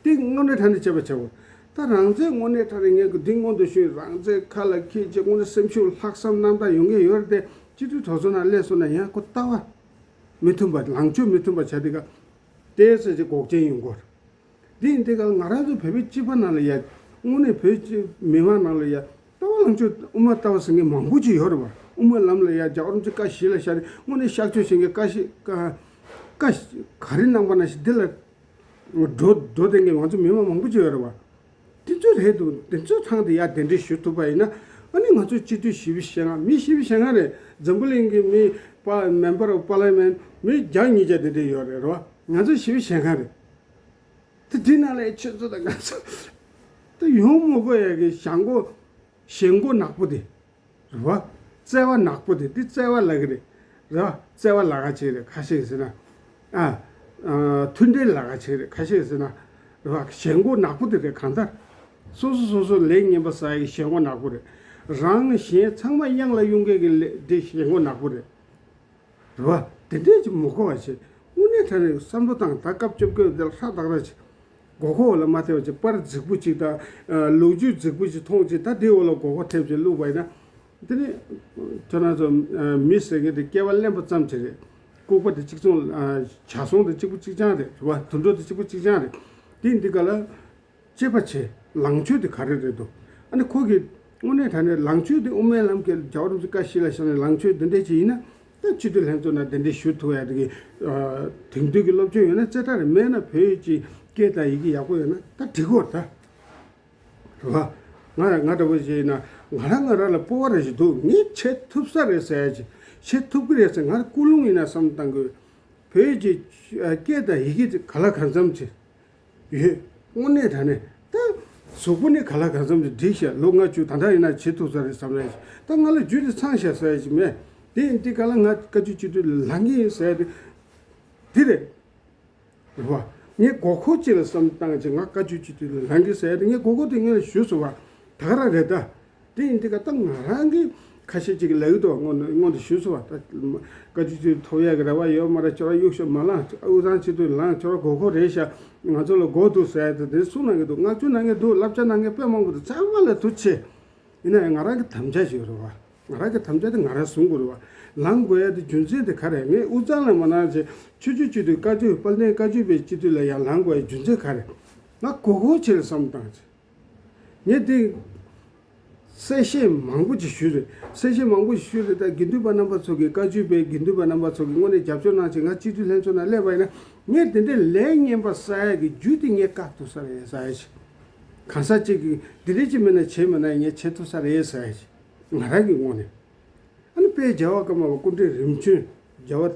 འདི་དངོས་གནས་དྲང་གནས་དཔྱད་པ་བྱེད་དགོས། ད་རང་བཙན་དངོས་གནས་དྲང་གནས་ངས་འདི་སྔོན་དུ་ཞུས། རང་བཙན་ཁ་ལ་འཁྱེར་བྱས་དངོས་གནས་སེམས་ཤུགས་ལྷག་བསམ་རྣམ་དག་ཡོང་གི་ཡོད་རེད་དེ། སྤྱི་འཐུས་གྲོས་ཚོགས་ནང་སླེབས་སོང་ན་ཡང་ཁོ་ལྟ་བ་མི་མཐུན་པ། ལངས་ཕྱོགས་མི་མཐུན་པ་བྱ་དེ་ག་ཏོག་ཙམ་ཅིག་འགོག་རྐྱེན་ཡོང་གི་རེད། འདི་ཡིན་དུས་ཀ་ང་རང་ཚོ་བོད་པའི་སྤྱི་པ་ནང་ལ་ཡ། དངོས་གནས་བོད་ཀྱི་མི་མང་ནང་ལ་ཡ། ལྟ་བ་ལངས་ཕྱོགས་དབུ་མ་ལྟ་བ་ཟེར་མཁན་མང་པོ་ཅིག་ཡོད་རེད་བ། དབུ་མ་ལམ་ལ་ཡ་རྒྱལ་བ་རིན་པོ་ཆེ་བཀའ་གཞི་ལ་བཞག་ནས་དངོས་གནས་གཤག་བཅོས་བྱེད་མཁན། བཀའ་གཞི་བཀའ་བཀའ་ག་རེ་གནང་པ་ན་ཞིག་འདི་ལ་འགྲོ་འགྲོ་བསྡད་མཁན་ང་ཚོ་མི་མང་མང་པོ་ཅིག་ཡོད་རེད་བ། དེ་ཚོ་རེད་འདུག། དེ་ཚོ་ཚང་དེ་ཡ་གདན་འདྲེན་ཞུ་ཐུབ་པ་ཡིན་ན། ཨ་ནི་ང་ཚོ་སྤྱི་འཐུས་བཞི་བཅུ་ཞེ་ལྔ། མི་བཞི་བཅུ་ཞེ་ལྔ་རེད། འཛམ་བུ་གླིང་གི་མི་པ་Member of Parliament མི་བརྒྱ་ཉིས་བརྒྱ་དེ་འདྲ་ཡོད་རེད་རེད་བ། ང་ཚོ་བཞི་བཅུ་ཞེ་ལྔ་རེད། དེ་དེ་ནང་ལ་ཁྱེད་ཚོ་དང་ང་ཚོ་ད་ཡོང་མི་དགོས་ཡ་གི་བྱ་མགོ་བྱེད་མགོ་ནག་པོ་དེ་རེད་བ། བརྩེ་བ་ནག་པོ་དེ། དེ་བརྩེ་བ་ལབ་ཀྱི་རེད། རེད་བ། བརྩེ་བ་ལབ་ག་ཅིག་རེད། ཁ་ཤས་ཟེར་ན། ཨ། ཨ། མཐུན་སྒྲིལ་ལབ་ག་ཅིག་རེད། ཁ་ཤས་ཟེར་ན། རེད་བ། བྱེད་མགོ་ནག་པོ་དེ་རེད། གང་ལྟར་སོ་སོ་སོ་སོ་ལས་ངན་པ་བསགས་ཡི་བྱེད་མགོ་ནག་པོ་རེད། རང་གཞན་ཚང་མ་གཡང་ལ་གཡུག་མཁན་གྱི་ལས་དེ་བྱེད་མགོ་ནག་པོ་རེད། རེད་བ། དེ་འདྲས་ཅིག་མི་དགོས་པ་བྱེད། དངོས་གནས་དྲང་གནས་བསམ་བློ་བཏང་། ད་སྐབས་བཅོ་བརྒྱད་དེ་ལ་ཧྲ་ཏག་ཏག་ཅིག། མགོ་འཁོར་བ་ལ་མ་ཐེབས་པ་བྱེད། པར་རྫིག་པོ་ཅིག་དང་། ཨ། ལོ་རྒྱུས་རྫིག་པོ་ཅིག་མཐོང་བྱེད། ད་དེའི་འོག་ལ་མགོ་འཁོར་ཐེབས་བྱེད་བླུགས་པ་ཡིན་ན། དེ་ནི་ཁྱོད་རང་ཚོ་མི་ཟེར་མཁན་དེ་སྐྱེ་བ་གླེན་པ་ཙམ་ཅིག་རེད། ལྐུགས་པ་དེ་གཅིག་མཚུངས། ཨ། བྱ་སོང་དེ་གཅིག་པ་གཅིག་རྐྱང་རེད། རེད་བ། དུད་འགྲོ་དེ་གཅིག་པ་གཅིག་རྐྱང་རེད། དེ་འདི་ག་ལ། དཔྱད་པ་བྱེད། ལངས་ཕྱོགས་དེ་ག་རེ་རེད་འདུག། ཨ་ནི་ཁོ་གིས་དངོས་གནས་དྲང་གནས་ལངས་ཕྱོགས་དེ་དབུ་མའི་ལམ་གྱི་རྒྱལ་བ་རིན་པོ་ཆེ་བཀའ་གཞི་ལ་བཞག་ནས་ལངས་ཕྱོགས་འདི་འདྲས་ཅིག་ཡིན་ན། ད་སྤྱི་འཐུས་ལྷན་ཚོགས་ནང་གདན་འདྲེན་ཞུ་ཐུབ་ཡ་དེ་གི། ཨ། དེང་དུས་ཀྱི་སློབ་སྦྱོང་ཡོད་ན་རྩེ་གྲ་རེད། མེད་ན་བོད་ཡིག་ཅིག་སྐད་དང་ཡི་གེ་ཡག་པོ་ཡོད་ན་ད་འགྲིག་གོ་ད། རེད་བ། ང་ང་འདྲ་བོ་ཞིག་ཡིན་ན་ང་རང་ང་རང་ལ་སྤོབས་པ་རེ་ཞིག་འདུག། ངས་བྱེད་ཐུབ་ས་རེད་ཟེར་ཡ་ཅིག། བྱེད་ཐུབ་ཀྱི་རེད་ཟེར་ང་རང་ཀུན་སློང་ཡིན་ན་བསམ་བློ་བཏང་དགོས། བོད་ཡིག་ཅིག། ཨ། སྐད་དང་ཡི་གེ་ཅིག་ག་ལ་གང་འཚམ་ཅིག་ཡོད། དངོས་གནས་དྲང་གནས་ད་གཟུགས་པོ་ནི་ག་ལ་གང་འཚམ་ཅིག་འགྲིག་ཤག། ལོ་ལྔ་བཅུ་ད་ལྟ་ཡིན་ན་བྱེད་ཐུབ་ས་རེད་བསམ་ཡ་ཅིག། ད་ང་ལ་རྒྱུ་དེ་ཚང་ཤག་ཟེར་ཡ་ཅིག་མེད། དེ་ཡིན་དུས་ག་ལ་ང་བཀའ་བརྒྱུད་སྤྱི་འཐུས་ལ་ལངས་ཀྱི་ཡིན་ཟེར་ཡ་དེ་དེ་རེད། རེད་བ། ངས་མགོ་སྐོར་ཅིག་ལ་བསམ་བཏང་ཅིག། ང་བཀའ་བརྒྱུད་སྤྱི་འཐུས་ལ་ལངས་ཀྱི་ཟེར་ཡ་དེ་ངས་མགོ་སྐོར་དེ་ངས་ཞུས་སོང་བ། ད་ག་རང་རེད་ད། དེ་ཡིན་དུས་ག་ད་ང་རང་གིས་ཁ་ཤས་ཅིག་ལབ་ཀྱི་འདུག། སྔོན་སྔོན་དུ་ཞུས་སོང་བ། ད་བཀའ་བརྒྱུད་སྤྱི་འཐུས་ཐོབ་ཡ་གི་རེ་བ་ཡོད་མ་རེད། ཁྱོད་རང་གཡུག་ཤོག་མ་ལངས། དབུས་གཙང་སྤྱི་འཐུས་ལངས། ཁྱོད་རང་མགོ་སྐོར་རེད་ཤག། ང་ཚོ་ལ་མགོ་འདུག་ཟེར་ཡ་དེ་དེ་གསུང་གནང་གི་འདུག། མངགས་བཅོལ་གནང་མཁན་འདུག། བསླབ་བྱ་གནང་མཁན་དཔེ་མང་པོ་འདུག། ཚང་མ་ལ་ཐུགས་རྗེ་ཆེ། ཡིན་ན་ཡང་ང་རང་གི་དམ་བཅའ་ཞིག་ཡོད་རེད་བ། ང་རང་གི་དམ་བཅའ་དེ་ང་རང་སྲུང་དགོས་རེད་བ། ལངས་དགོས་ཡ་དེ་རྒྱུ་མཚན་དེ་ག་རེད། ངས་དབུས་གཙང་ལ་མ་ལངས་བྱས་ཆོས་བརྒྱུད་སྤྱི་འཐུས། བཀའ་བརྒྱུད། དཔལ་ལྡན་བཀའ་བརྒྱུད་པའི་སྤྱི་འཐུས་ལ་ཡང་ལངས་དགོས་ཡ་རྒྱུ་མཚན་ག་རེད། ང་མགོ་སྐོར་ཆེད་ལ་བསམ་བཏང་བྱས། ངས་དེ་གསལ་བཤད་མང་པོ་ཅིག་ཞུས་རེད། གསལ་བཤད་མང་པོ་ཞིག་ཞུས་རེད། ད་དགེ་འདུན་པ་རྣམ་པ་ཚོ་གིས། བཀའ་བརྒྱུད་པའི་དགེ་འདུན་པ་རྣམ་པ་ཚོ་གིས་དངོས་གནས་རྒྱབ་སྐྱོར་གནང་བྱས་ང་སྤྱི་འཐུས་ལྷན་ཚོགས་ནང་སླེབས་པ་ཡིན་ན། ངས་དེ་འདྲའི་ལས་ངན་པ་བསགས་ཡ་གི་རྒྱུ་དེ་ངས་བཀག་ཐུབ་ས་རེད་ཟེར་ཡ་ཞིག། གང་ཟག་ཅིག་གིས་འདི་འདྲ་ཅིག་མིན་ན་བྱས་མིན་ན་ངས་བྱེད་ཐུབ་ས་རེད་ཟེར་ཡ་ཞིག། ང་རང་གི་ངོས་ནས། ཨ་ནི་དཔལ་རྒྱལ་བ་ཀརྨ་པ་སྐུ་ཕྲེང་རིམ་བྱོན། རྒྱལ་བ་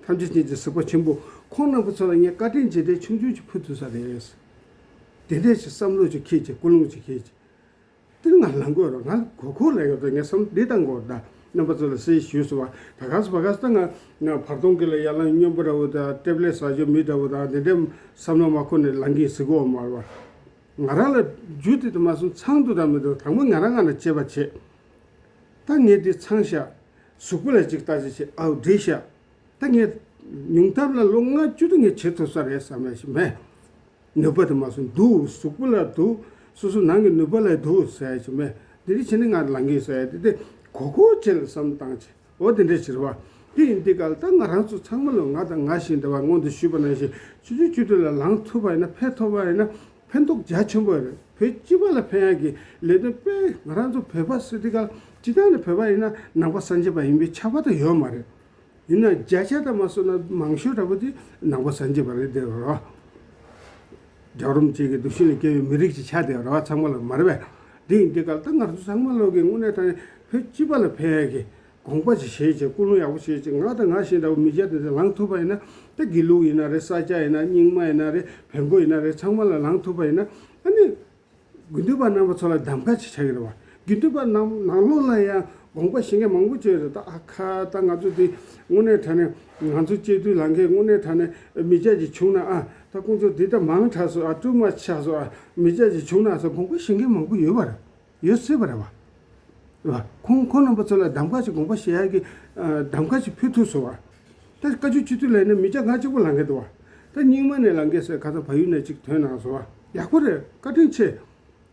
ཐམས་ཅད་མཁྱེན་ཅིང་གཟིགས་པ་ཆེན་པོ་ཁོང་རྣམ་པ་ཚོ་ལ་ངས་བཀའ་དྲིན་རྗེས་དྲན་ཆུང་ཆུང་ཅིག་ཕུལ་ཐུབ་ས་རེད། དེ་འདྲས་ཅིག་བསམ་བློ་ཅིག་འཁྱེར་བྱས། ཀུན་སློང་ཅིག་འཁྱེར་བྱས། དེ་ང་ལངས་དགོས་རེད། ང་མགོ་སྐོར་ལ་ཡོད་དོ། ངས་བསམ་འདི་བཏང་དགོས་རེད། ད་རྣམ་པ་ཚོ་ལ་གསལ་ཞུས་སོང་བ། ད་ག་ས་བ་ག་ས་ད་ང་ང་བར་སྟོང་གི་ལ་ཡར་ལངས་སྨྱོན་པ་འདྲ་བོ་དང་ཏེབ་ལེ་ཟ་རྒྱུ་མི་འདྲ་བོ་དང་དེ་འདྲའི་བསམ་བློ་མ་འཁོར་ནས་ལངས་ཀྱི་ཟེར་གོ་མ་རེད་བ། ང་རང་ལ་རྒྱུ་དེ་དུ་མ་སོང་ཚང་དུ་དང་མི་འདུག། དང་པོ་ང་རང་ང་ལ་དཔྱད་པ་བྱེད། ད་ངས་འདི་ཚང་ཤག། གཟུགས་པོ་ལ་ཅིག་ལྟ་ཅིག་བྱེད། ཨའུ་འགྲིག་ཤག། ད་ངས་ཉུང་མཐའ་ལ་ལོ་ལྔ་བཅུ་དུ་ངས་བྱེད་ཐུབ་ས་རེད་བསམ་ཡ་ཞིག་མེད། ནུས་པ་དུ་མ་སོང་འདུག། གཟུགས་པོ་ལ་འདུག། སོ་སོ་ནང་གི་ནུས་པ་ལ་འདུག་ཟེར་ཡ་ཞིག་མེད། འདི་རིགས་བྱས་ནས་ང་ལངས་ཀྱི་ཟེར་ཡ་དེ་དེ་གོ་གོ་བྱེད་ལ་བསམ་བཏང་བྱེད། འོ་དེ་འདྲས་ཕྱིར་བ། དེ་ཡིན་དུས་ག་ལ་ད་ང་རང་ཚོ་ཚང་མ་ལོ་ང་དང་ང་བཞིན་འདྲ་བ་སྔོན་དུ་ཞུས་པ་ནང་བཞིན་ཆུ་ཚོད་བཅུ་དྲུག་ལ་ལངས་ཐུབ་པ་ཡིན་ན། ཕེབས་ཐུབ་པ་ཡིན་ན་ཕན་ཐོགས་རྒྱ་ཆེན་པོ་རེད། བོད་སྤྱི་པ་ལ་ཕན་ཡག་གི་ལས་དོན་དཔེ། ང་རང་ཚོ་བོད་པ་ཟེར་དུས་ག་ལ་སྤྱི་བཏང་ནས་བོད་པ་ཡིན་ན་ནང་པ་སངས་རྒྱས་པ་ཡིན་པའི་ཁྱབ་པ་དེ་ཡོད་མ་རེད། ཡིན་ན་བརྒྱ་ཆ་དང་མ་སོང་ན་མང་ཤོས་འདྲ་པོ་དེ་ནང་པ་སངས་རྒྱས་པ་རེད་དེ་རོ། རྒྱལ་བ་རིན་པོ་ཆེ་གི་གདུལ་ཞིང་ལ་སྐྱེས་པའི་མི་རིགས་ཅིག་ཆགས་བསྡད་རོ་ཚང་མ་ལ་མ་རེད་པས། དེ་ཡིན་དུས་སྐབས་ད་ང་ཚོ་ཚང་མ་ལོག་གི་དངོས་གནས་དྲང་གནས་བོད་སྤྱི་པ་ལ་ཕན་ཡག་གི་དགོངས་པ་ཅིག་བཞེས་བྱས་ཀུན་སློང་ཡག་པོ་བཞེས་བྱས་ང་དང་ང་བཞིན་འདྲ་བོ་མི་སྐྱ་དེ་ཚོ་ལངས་ཐུབ་པ་ཡིན་ན་ད་དགེ་ལུགས་ཡིན་ན་རེད། ས་སྐྱ་ཡིན་ན་རྙིང་མ་ཡིན་ན་རེད། བོན་པོ་ཡིན་ན་རེད། ཚང་མ་ལ་ལངས་ཐུབ་པ་ཡིན་ན་ཨ་ནི། དགེ་འདུན་པ་རྣམ་པ་ཚོ་ལ་གདམ་ག་ཅིག་ཆགས་ཀྱི་རེད་བ། དགེ་འདུན་པ་རྣམས་ནང་ལོགས་ལ་ཡང་དགོངས་པ་བཞེས་མཁན་མང་པོ་ཅིག་ཡོད་རེད། ད་ཨ་ཁ་ད་ང་ཚོ་འདི་དངོས་གནས་དྲང་གནས་ང་ཚོ་སྤྱི་འཐུས་ལངས་མཁན་དངོས་གནས་དྲང་གནས་མི་སྐྱ་ཅིག་བྱུང་ན་ཨ་ད་ཁོང་ཚོ་འདི་ད་མང་དྲགས་སོང་ཨ་དཀྲུག་མ་ཆགས་སོང་ཨ་མི་སྐྱ་ཅིག་བྱུང་ན་ཟེར་དགོངས་པ་བཞེས་མཁན་མང་པོ་ཡོད་པ་རེད། ཡོད་སྲིད་པ་རེད་བ། རེད་བ། ཁོང་ཁོང་རྣམ་པ་ཚོ་ལ་གདམ་ག་ཅིག་དགོངས་པ་བཞེས་ཡག་གི་ཨ་གདམ་ག་ཅིག་ཕུལ་ཐུབ་སོང་བ། ད་བཀའ་བརྒྱུད་སྤྱི་འཐུས་ལ་ཡིན་ན་མི་སྐྱ་ང་གཅིག་པུ་ལངས་མཁན་འདུག་བ། ད་རྙིང་མ་ནས་ལངས་མཁན་ཟེར་ཁ་སང་བལ་ཡུལ་ནས་ཅིག་ཐོན་གནང་སོང་བ། ཡག་པོ་རེད། བཀའ་དྲིན་ཆེ།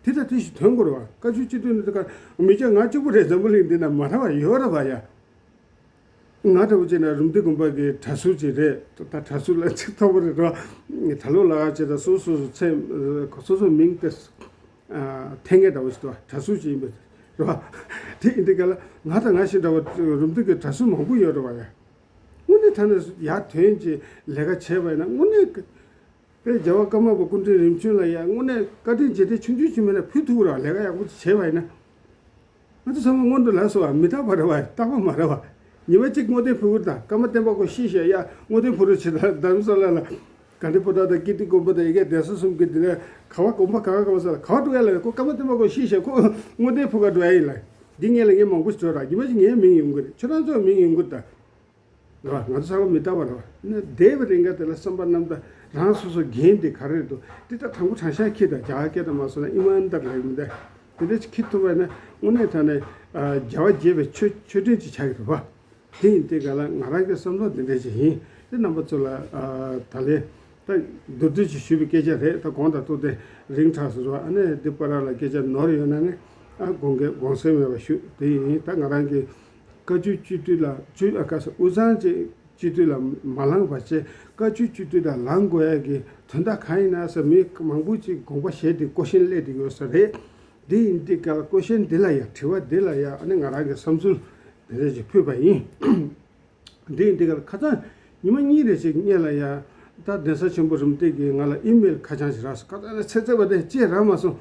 དེ་དང་དེ་བཞིན་ཐོན་དགོས་རེད་བ། བཀའ་བརྒྱུད་སྤྱི་འཐུས་ནི་ད་ག་མི་སྐྱ་ང་གཅིག་པུ་རེད། འཛམ་བུ་གླིང་འདི་ན་མ་རེད་བ། ཡོད་རེད་བ་ཡ། ང་འདྲ་བོ་བྱས་ན་རུམ་བཏེག་དགོན་པ་གི་གྲྭ་ཟུར་ཅིག་རེད། ད་གྲྭ་ཟུར་ལ་ཅིག་ཐོབ་པ་རེད་བ། གྲྭ་ལོག་ལ་ཅིག་ད་སོ་སོ་སོ་ཚེ་སོ་སོ་མིང་དེ་འཐེན་མཁན་འདྲ་བོ་ཞིག་འདུག་བ། གྲྭ་ཟུར་ཅིག་ཡིན་པ་རེད་བ། དེ་ཡིན་དུས་ག་ལ་ང་དང་ང་བཞིན་འདྲ་བོ་རུམ་བཏེག་གི་གྲྭ་ཟུར་མང་པོ་ཡོད་རེད་བ་ཡ། དངོས་གནས་དྲང་གནས་ཡར་ཐོན་གྱི་ལས་ཀ་བྱས་པ་ཡིན་ན་དངོས་གནས་དཔེ་རྒྱལ་བ་ཀརྨ་པ་སྐུ་ཕྲེང་རིམ་བྱོན་ལ་ཡང་དངོས་གནས་བཀའ་དྲིན་རྗེས་དྲན་ཆུང་ཆུང་ཅིག་མེད་ན་ཕུལ་ཐུབ་ཀྱི་རེད་བ། ལས་ཀ་ཡག་པོ་ཅིག་བྱས་པ་ཡིན་ན། ང་ཚོ་ཚང་མ་སྔོན་དུ་ལ་སོགས་པ་མི་རྟག་པ་རེད་བ། རྟག་པ་མ་རེད་བ། ཉི་མ་གཅིག་བསྔོ་རྟེན་ཕུལ་གྱི་རེད་ད། ཀརྨ་བསྟན་པ་ཁོ་ཤི་ཤག་ཡ་བསྔོ་རྟེན་ཕུལ་རོགས་བྱེད་ད། རྡ་རམ་ས་ལ་ལ་ག་འདྲེ་པོ་ཏ་དང་ཀིརྟི་དགོན་པ་དང་ཡ་གི་གདན་ས་གསུམ་གྱི་དེ་ནས་ག་བ་དགོན་པ་ག་ག་ག་བ་ས་ལ་ག་བ་འགྲོ་ཡ་ལ་ཁོ་ཀརྨ་བསྟན་པ་ཁོ་ཤི་ཤག་ཁོ་བསྔོ་རྟེན་ཕུལ་ག་འགྲོ་ཡ་ཡིན་ལ། འདི་ངས་ལ་ངས་མང་པོ་ཞིག་འགྲོ་ར། ཉི་མ་གཅིག་ངའི་མིང་ཡོང་གི་རེད། ཁྱོད་རང་ཚོའི་མིང་ཡོང་གི་རེད་ད། རེད་བ། ང་ཚོ་ཚང་མ་མི་རྟག་པ་རེད་བ། ན་བསྡད་པའི་རིང་ག་དེ་ལ་བསམ་པ་རྣམ་དག་རང་སོ་སོ་འགན་དེ་ག་རེ་རེད་འདུག་དེ་ལྟར་དྲང་པོ་དྲང་བཞག་འཁྱེར་དང་རྒྱ་གར་སྐད་དང་མ་སོང་ན་ཨི་མན་དར་ལབ་མི་འདུག་དེ་འདྲ་ཅིག་འཁྱེར་ཐུབ་པ་ན་དངོས་གནས་དྲང་གནས་རྒྱལ་བ་དགྱེས་པའི་མཆོད་མཆོད་སྤྲིན་ཅིག་ཆགས་ཀྱི་རེད་བ། དེ་ཡིན་དེ་ག་ལ་ང་རང་གི་བསམ་བློ་འདི་འདྲ་ཅིག་ཡིན། དེ་རྣམ་པ་ཚོ་ལ་ད་ལན་ད་མདོར་བསྡུས་ཅིག་ཞུས་པའི་སྐད་ཆ་རེད། ད་དགོངས་དག་ཐུགས་བདེ་རིང་དྲགས་སོང་རེད་བ། ཨ་ནི་འདི་པར་ལ་སྐད་ཆ་ནོར་ཡོད་ན་ནི་ཨ་དགོངས་འགལ་དགོངས་སེལ་མེད་པ་ཞུ། དེ་ཡིན་ད་ང་རང་གི་བཀའ་བརྒྱུད་སྤྱི་འཐུས་ལ་སྤྱི་ཨ་ཁ་ས་དབུས་གཙང་གི་སྤྱི་འཐུས་ལ་མ་ལངས་པ་བྱས་བཀའ་བརྒྱུད་སྤྱི་འཐུས་ལ་ལངས་དགོས་ཡ་གི་དོན་དག་གང་ཡིན་ན་ཟེར་མི་མང་པོ་ཅིག་དགོངས་པ་བཞེས་ཏེ་སྐོར་ཞེན་སླེབས་བསྡད་ཡོད་ས་རེད། འདི་ཡིན་དེ་ག་ལ་སྐོར་ཞེན་འདི་ལ་ཡ་དྲི་བ་འདི་ལ་ཡ་ཨ་ནི་ང་རང་གི་བསམ་ཚུལ་འདི་འདྲ་ཅིག་ཕུལ་བ་ཡིན། འདི་ཡིན་དེ་ག་ལ་ཁ་སང་ཉི་མ་གཉིས་རེ་ཞིག་སྔོན་ལ་ཡ་ད་གདན་ས་ཆེན་པོ་རུམ་བཏེག་གིས་ང་ལ་ཨི་མེལ་ཁ་བྱང་ཞིག་རག་སོང་། ཁ་སང་ལ་ཚེ་ཚེ་བ་དེ་ཅེས་རག་མ་སོང་།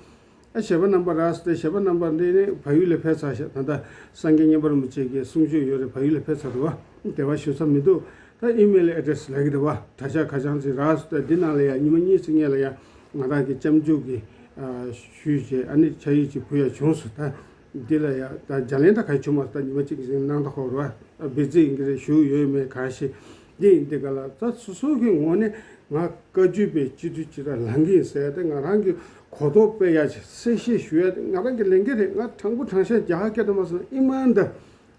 ཨ་གཞས་པ་རྣམ་པ་རག་སྟེ་གཞས་པ་རྣམ་པ་འདི་ནི་བལ་ཡུལ་ལ་ཕེབས་ཚར་ཤག་ད་ལྟ་སངས་རྒྱས་མཉན་པ་རིན་པོ་ཆེ་གི་གསུང་ཆོས་ཡོད་རེད། བལ་ཡུལ་ལ་ཕེབས་ཚར་འདུག་བ། དེ་བ་ཞུ་ས་མི་འདུག་ད་ཨི་མེལ་ཨེ་ཌི་རེ་སི་ལབ་ཀྱི་རེད་བ། གྲྭ་ཤག་ཁ་བྱང་ཅིག་རག་སོང་། ད་འདི་ནང་ལ་ཡ་ཉི་མ་གཉིས་ཙམ་སྔོན་ལ་ཡ་ང་རང་གི་སྐྱབས་འཇུག་གི་ཞུས་བྱས་ཨ་ནི་ཕྱག་ཡིག་ཅིག་ཕུལ་ཡ་བྱུང་སོང་། ད་འདི་ལ་ཡ་ད་ལྗགས་ལན་ད་ག་བྱུང་མ་སོང་། ད་ཉི་མ་གཅིག་གི་གནང་ད་ཁོ་རེད་བ། བི་ཛི་ཡིན་གྱི་རེད། ཞུ་ཡོད་མེད་གང་ཤེས། འདི་ཡིན་དེ་ག་ལ་ད་སོ་སོ་གི་ངོས་ནས་ང་བཀའ་བརྒྱུད་པའི་སྤྱི་འཐུས་ཅིག་ལ་ལངས་ཀྱི་ཡིན་ཟེར་ཏེ་ང་རང་གི་གོ་རྟོགས་སྤེལ་ཡ་ཅིག་གསལ་བཤད་ཞུ་ཡ་དེ་ང་རང་གི་ལས་འགན་རེད། ང་དྲང་པོ་དྲང་བཞག་རྒྱ་གར་སྐད་དུ་མ་སོང་ཨི་མན་ད་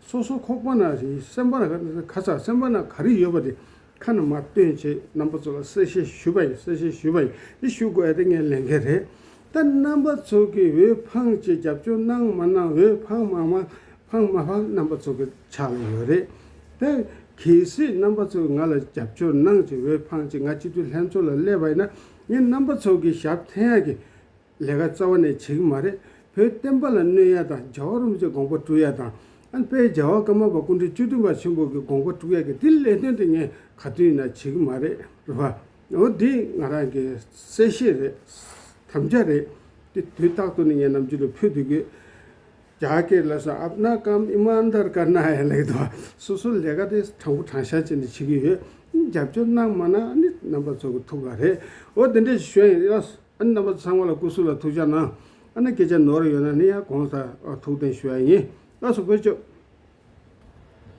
སོ་སོ་ཁོག་པ་ན་རེད། སེམས་པ་ན་ག་ཚ་སེམས་པ་ན་ག་རེ་ཡོད་པ་དེ་ཁ་ནས་མར་བཏོན་བྱས་རྣམ་པ་ཚོ་ལ་གསལ་བཤད་ཞུས་པ་ཡིན། གསལ་བཤད་ཞུས་པ་ཡིན། འདི་ཞུ་དགོས་ཡ་དེ་ངའི་ལས་འགན་རེད། ད་རྣམ་པ་ཚོ་གིས་འོས་འཕངས་བྱས་རྒྱབ་སྐྱོར་གནང་མ་གནང་། འོས་འཕངས་མ་མ་འཕངས་མ་འཕངས་རྣམ་པ་ཚོ་གི་ཕྱག་ལ་ཡོད་རེད། དེ་གལ་སྲིད་རྣམ་པ་ཚོས་ང་ལ་རྒྱབ་སྐྱོར་གནང་བྱས་འོས་འཕངས་བྱས་ང་སྤྱི་འཐུས་ལྷན་ཚོགས་ལ་སླེབས་པ་ཡིན་ན་ངས་རྣམ་པ་ཚོ་གི་ཞབས་འདྲེན་ཡ་གི་ལས་ཀ་རྩ་བ་ནས་བྱེད་ཀྱི་མ་རེད། བོད་བསྟན་པ་ལ་གནོད་ཡ་དང་རྒྱལ་བ་རིན་པོ་ཆེའི་དགོངས་པ་དཀྲུག་ཡ་དང་ཨ་ནི་དཔལ་རྒྱལ་བ་ཀརྨ་པ་སྐུ་ཕྲེང་བཅུ་བདུན་པ་ཆེན་པོ་གི་དགོངས་པ་དཀྲུག་ཡ་གི་དེ་ལས་དོན་དེ་ངས་ག་དུས་ཡིན་ན་བྱེད་ཀྱི་མ་རེད། རེད་བ། འོ་འདི་ང་རང་གི་གསལ་བཤད་རེད། དམ་བཅའ་རེད། དེ་དུས་རྟག་ཏུ་ནས་ངས་ནམ་རྒྱུན་དུ་ཕུལ་སྡོད་ཀྱི། རྒྱ་སྐད་ལ་སོགས་ཨབ་ན་ཀམ་ཨི་མན་དར་ཀར་ན་ཧེ་ལེགས་དོ། སོ་སོ་ལས་ཀ་དེ་དྲང་པོ་དྲང་བཞག་བྱས་ནས་བྱེད་ཀྱི་ཡོད། རྒྱབ་སྐྱོར་གནང་མ་གནང་ཨ་ནི་རྣམ་པ་ཚོ་གི་ཐུགས་ཀ་རེད། འོ་དེ་འདྲས་ཞུ་ཡ་ཡིན། ཨ་ནི་རྣམ་པ་ཚོ་ཚང་མ་ལ་སྐུ་གཟུགས་ལ་ཐུགས་ཅག་གནང་། ཨ་ནི་སྐད་ཆ་ནོར་ཡོད་ན་ནི་ཡང་དགོངས་དག་ཐུགས་བདེན་ཞུ་ཡ་ཡིན། ལགས་སོ་བོད་ཆོས།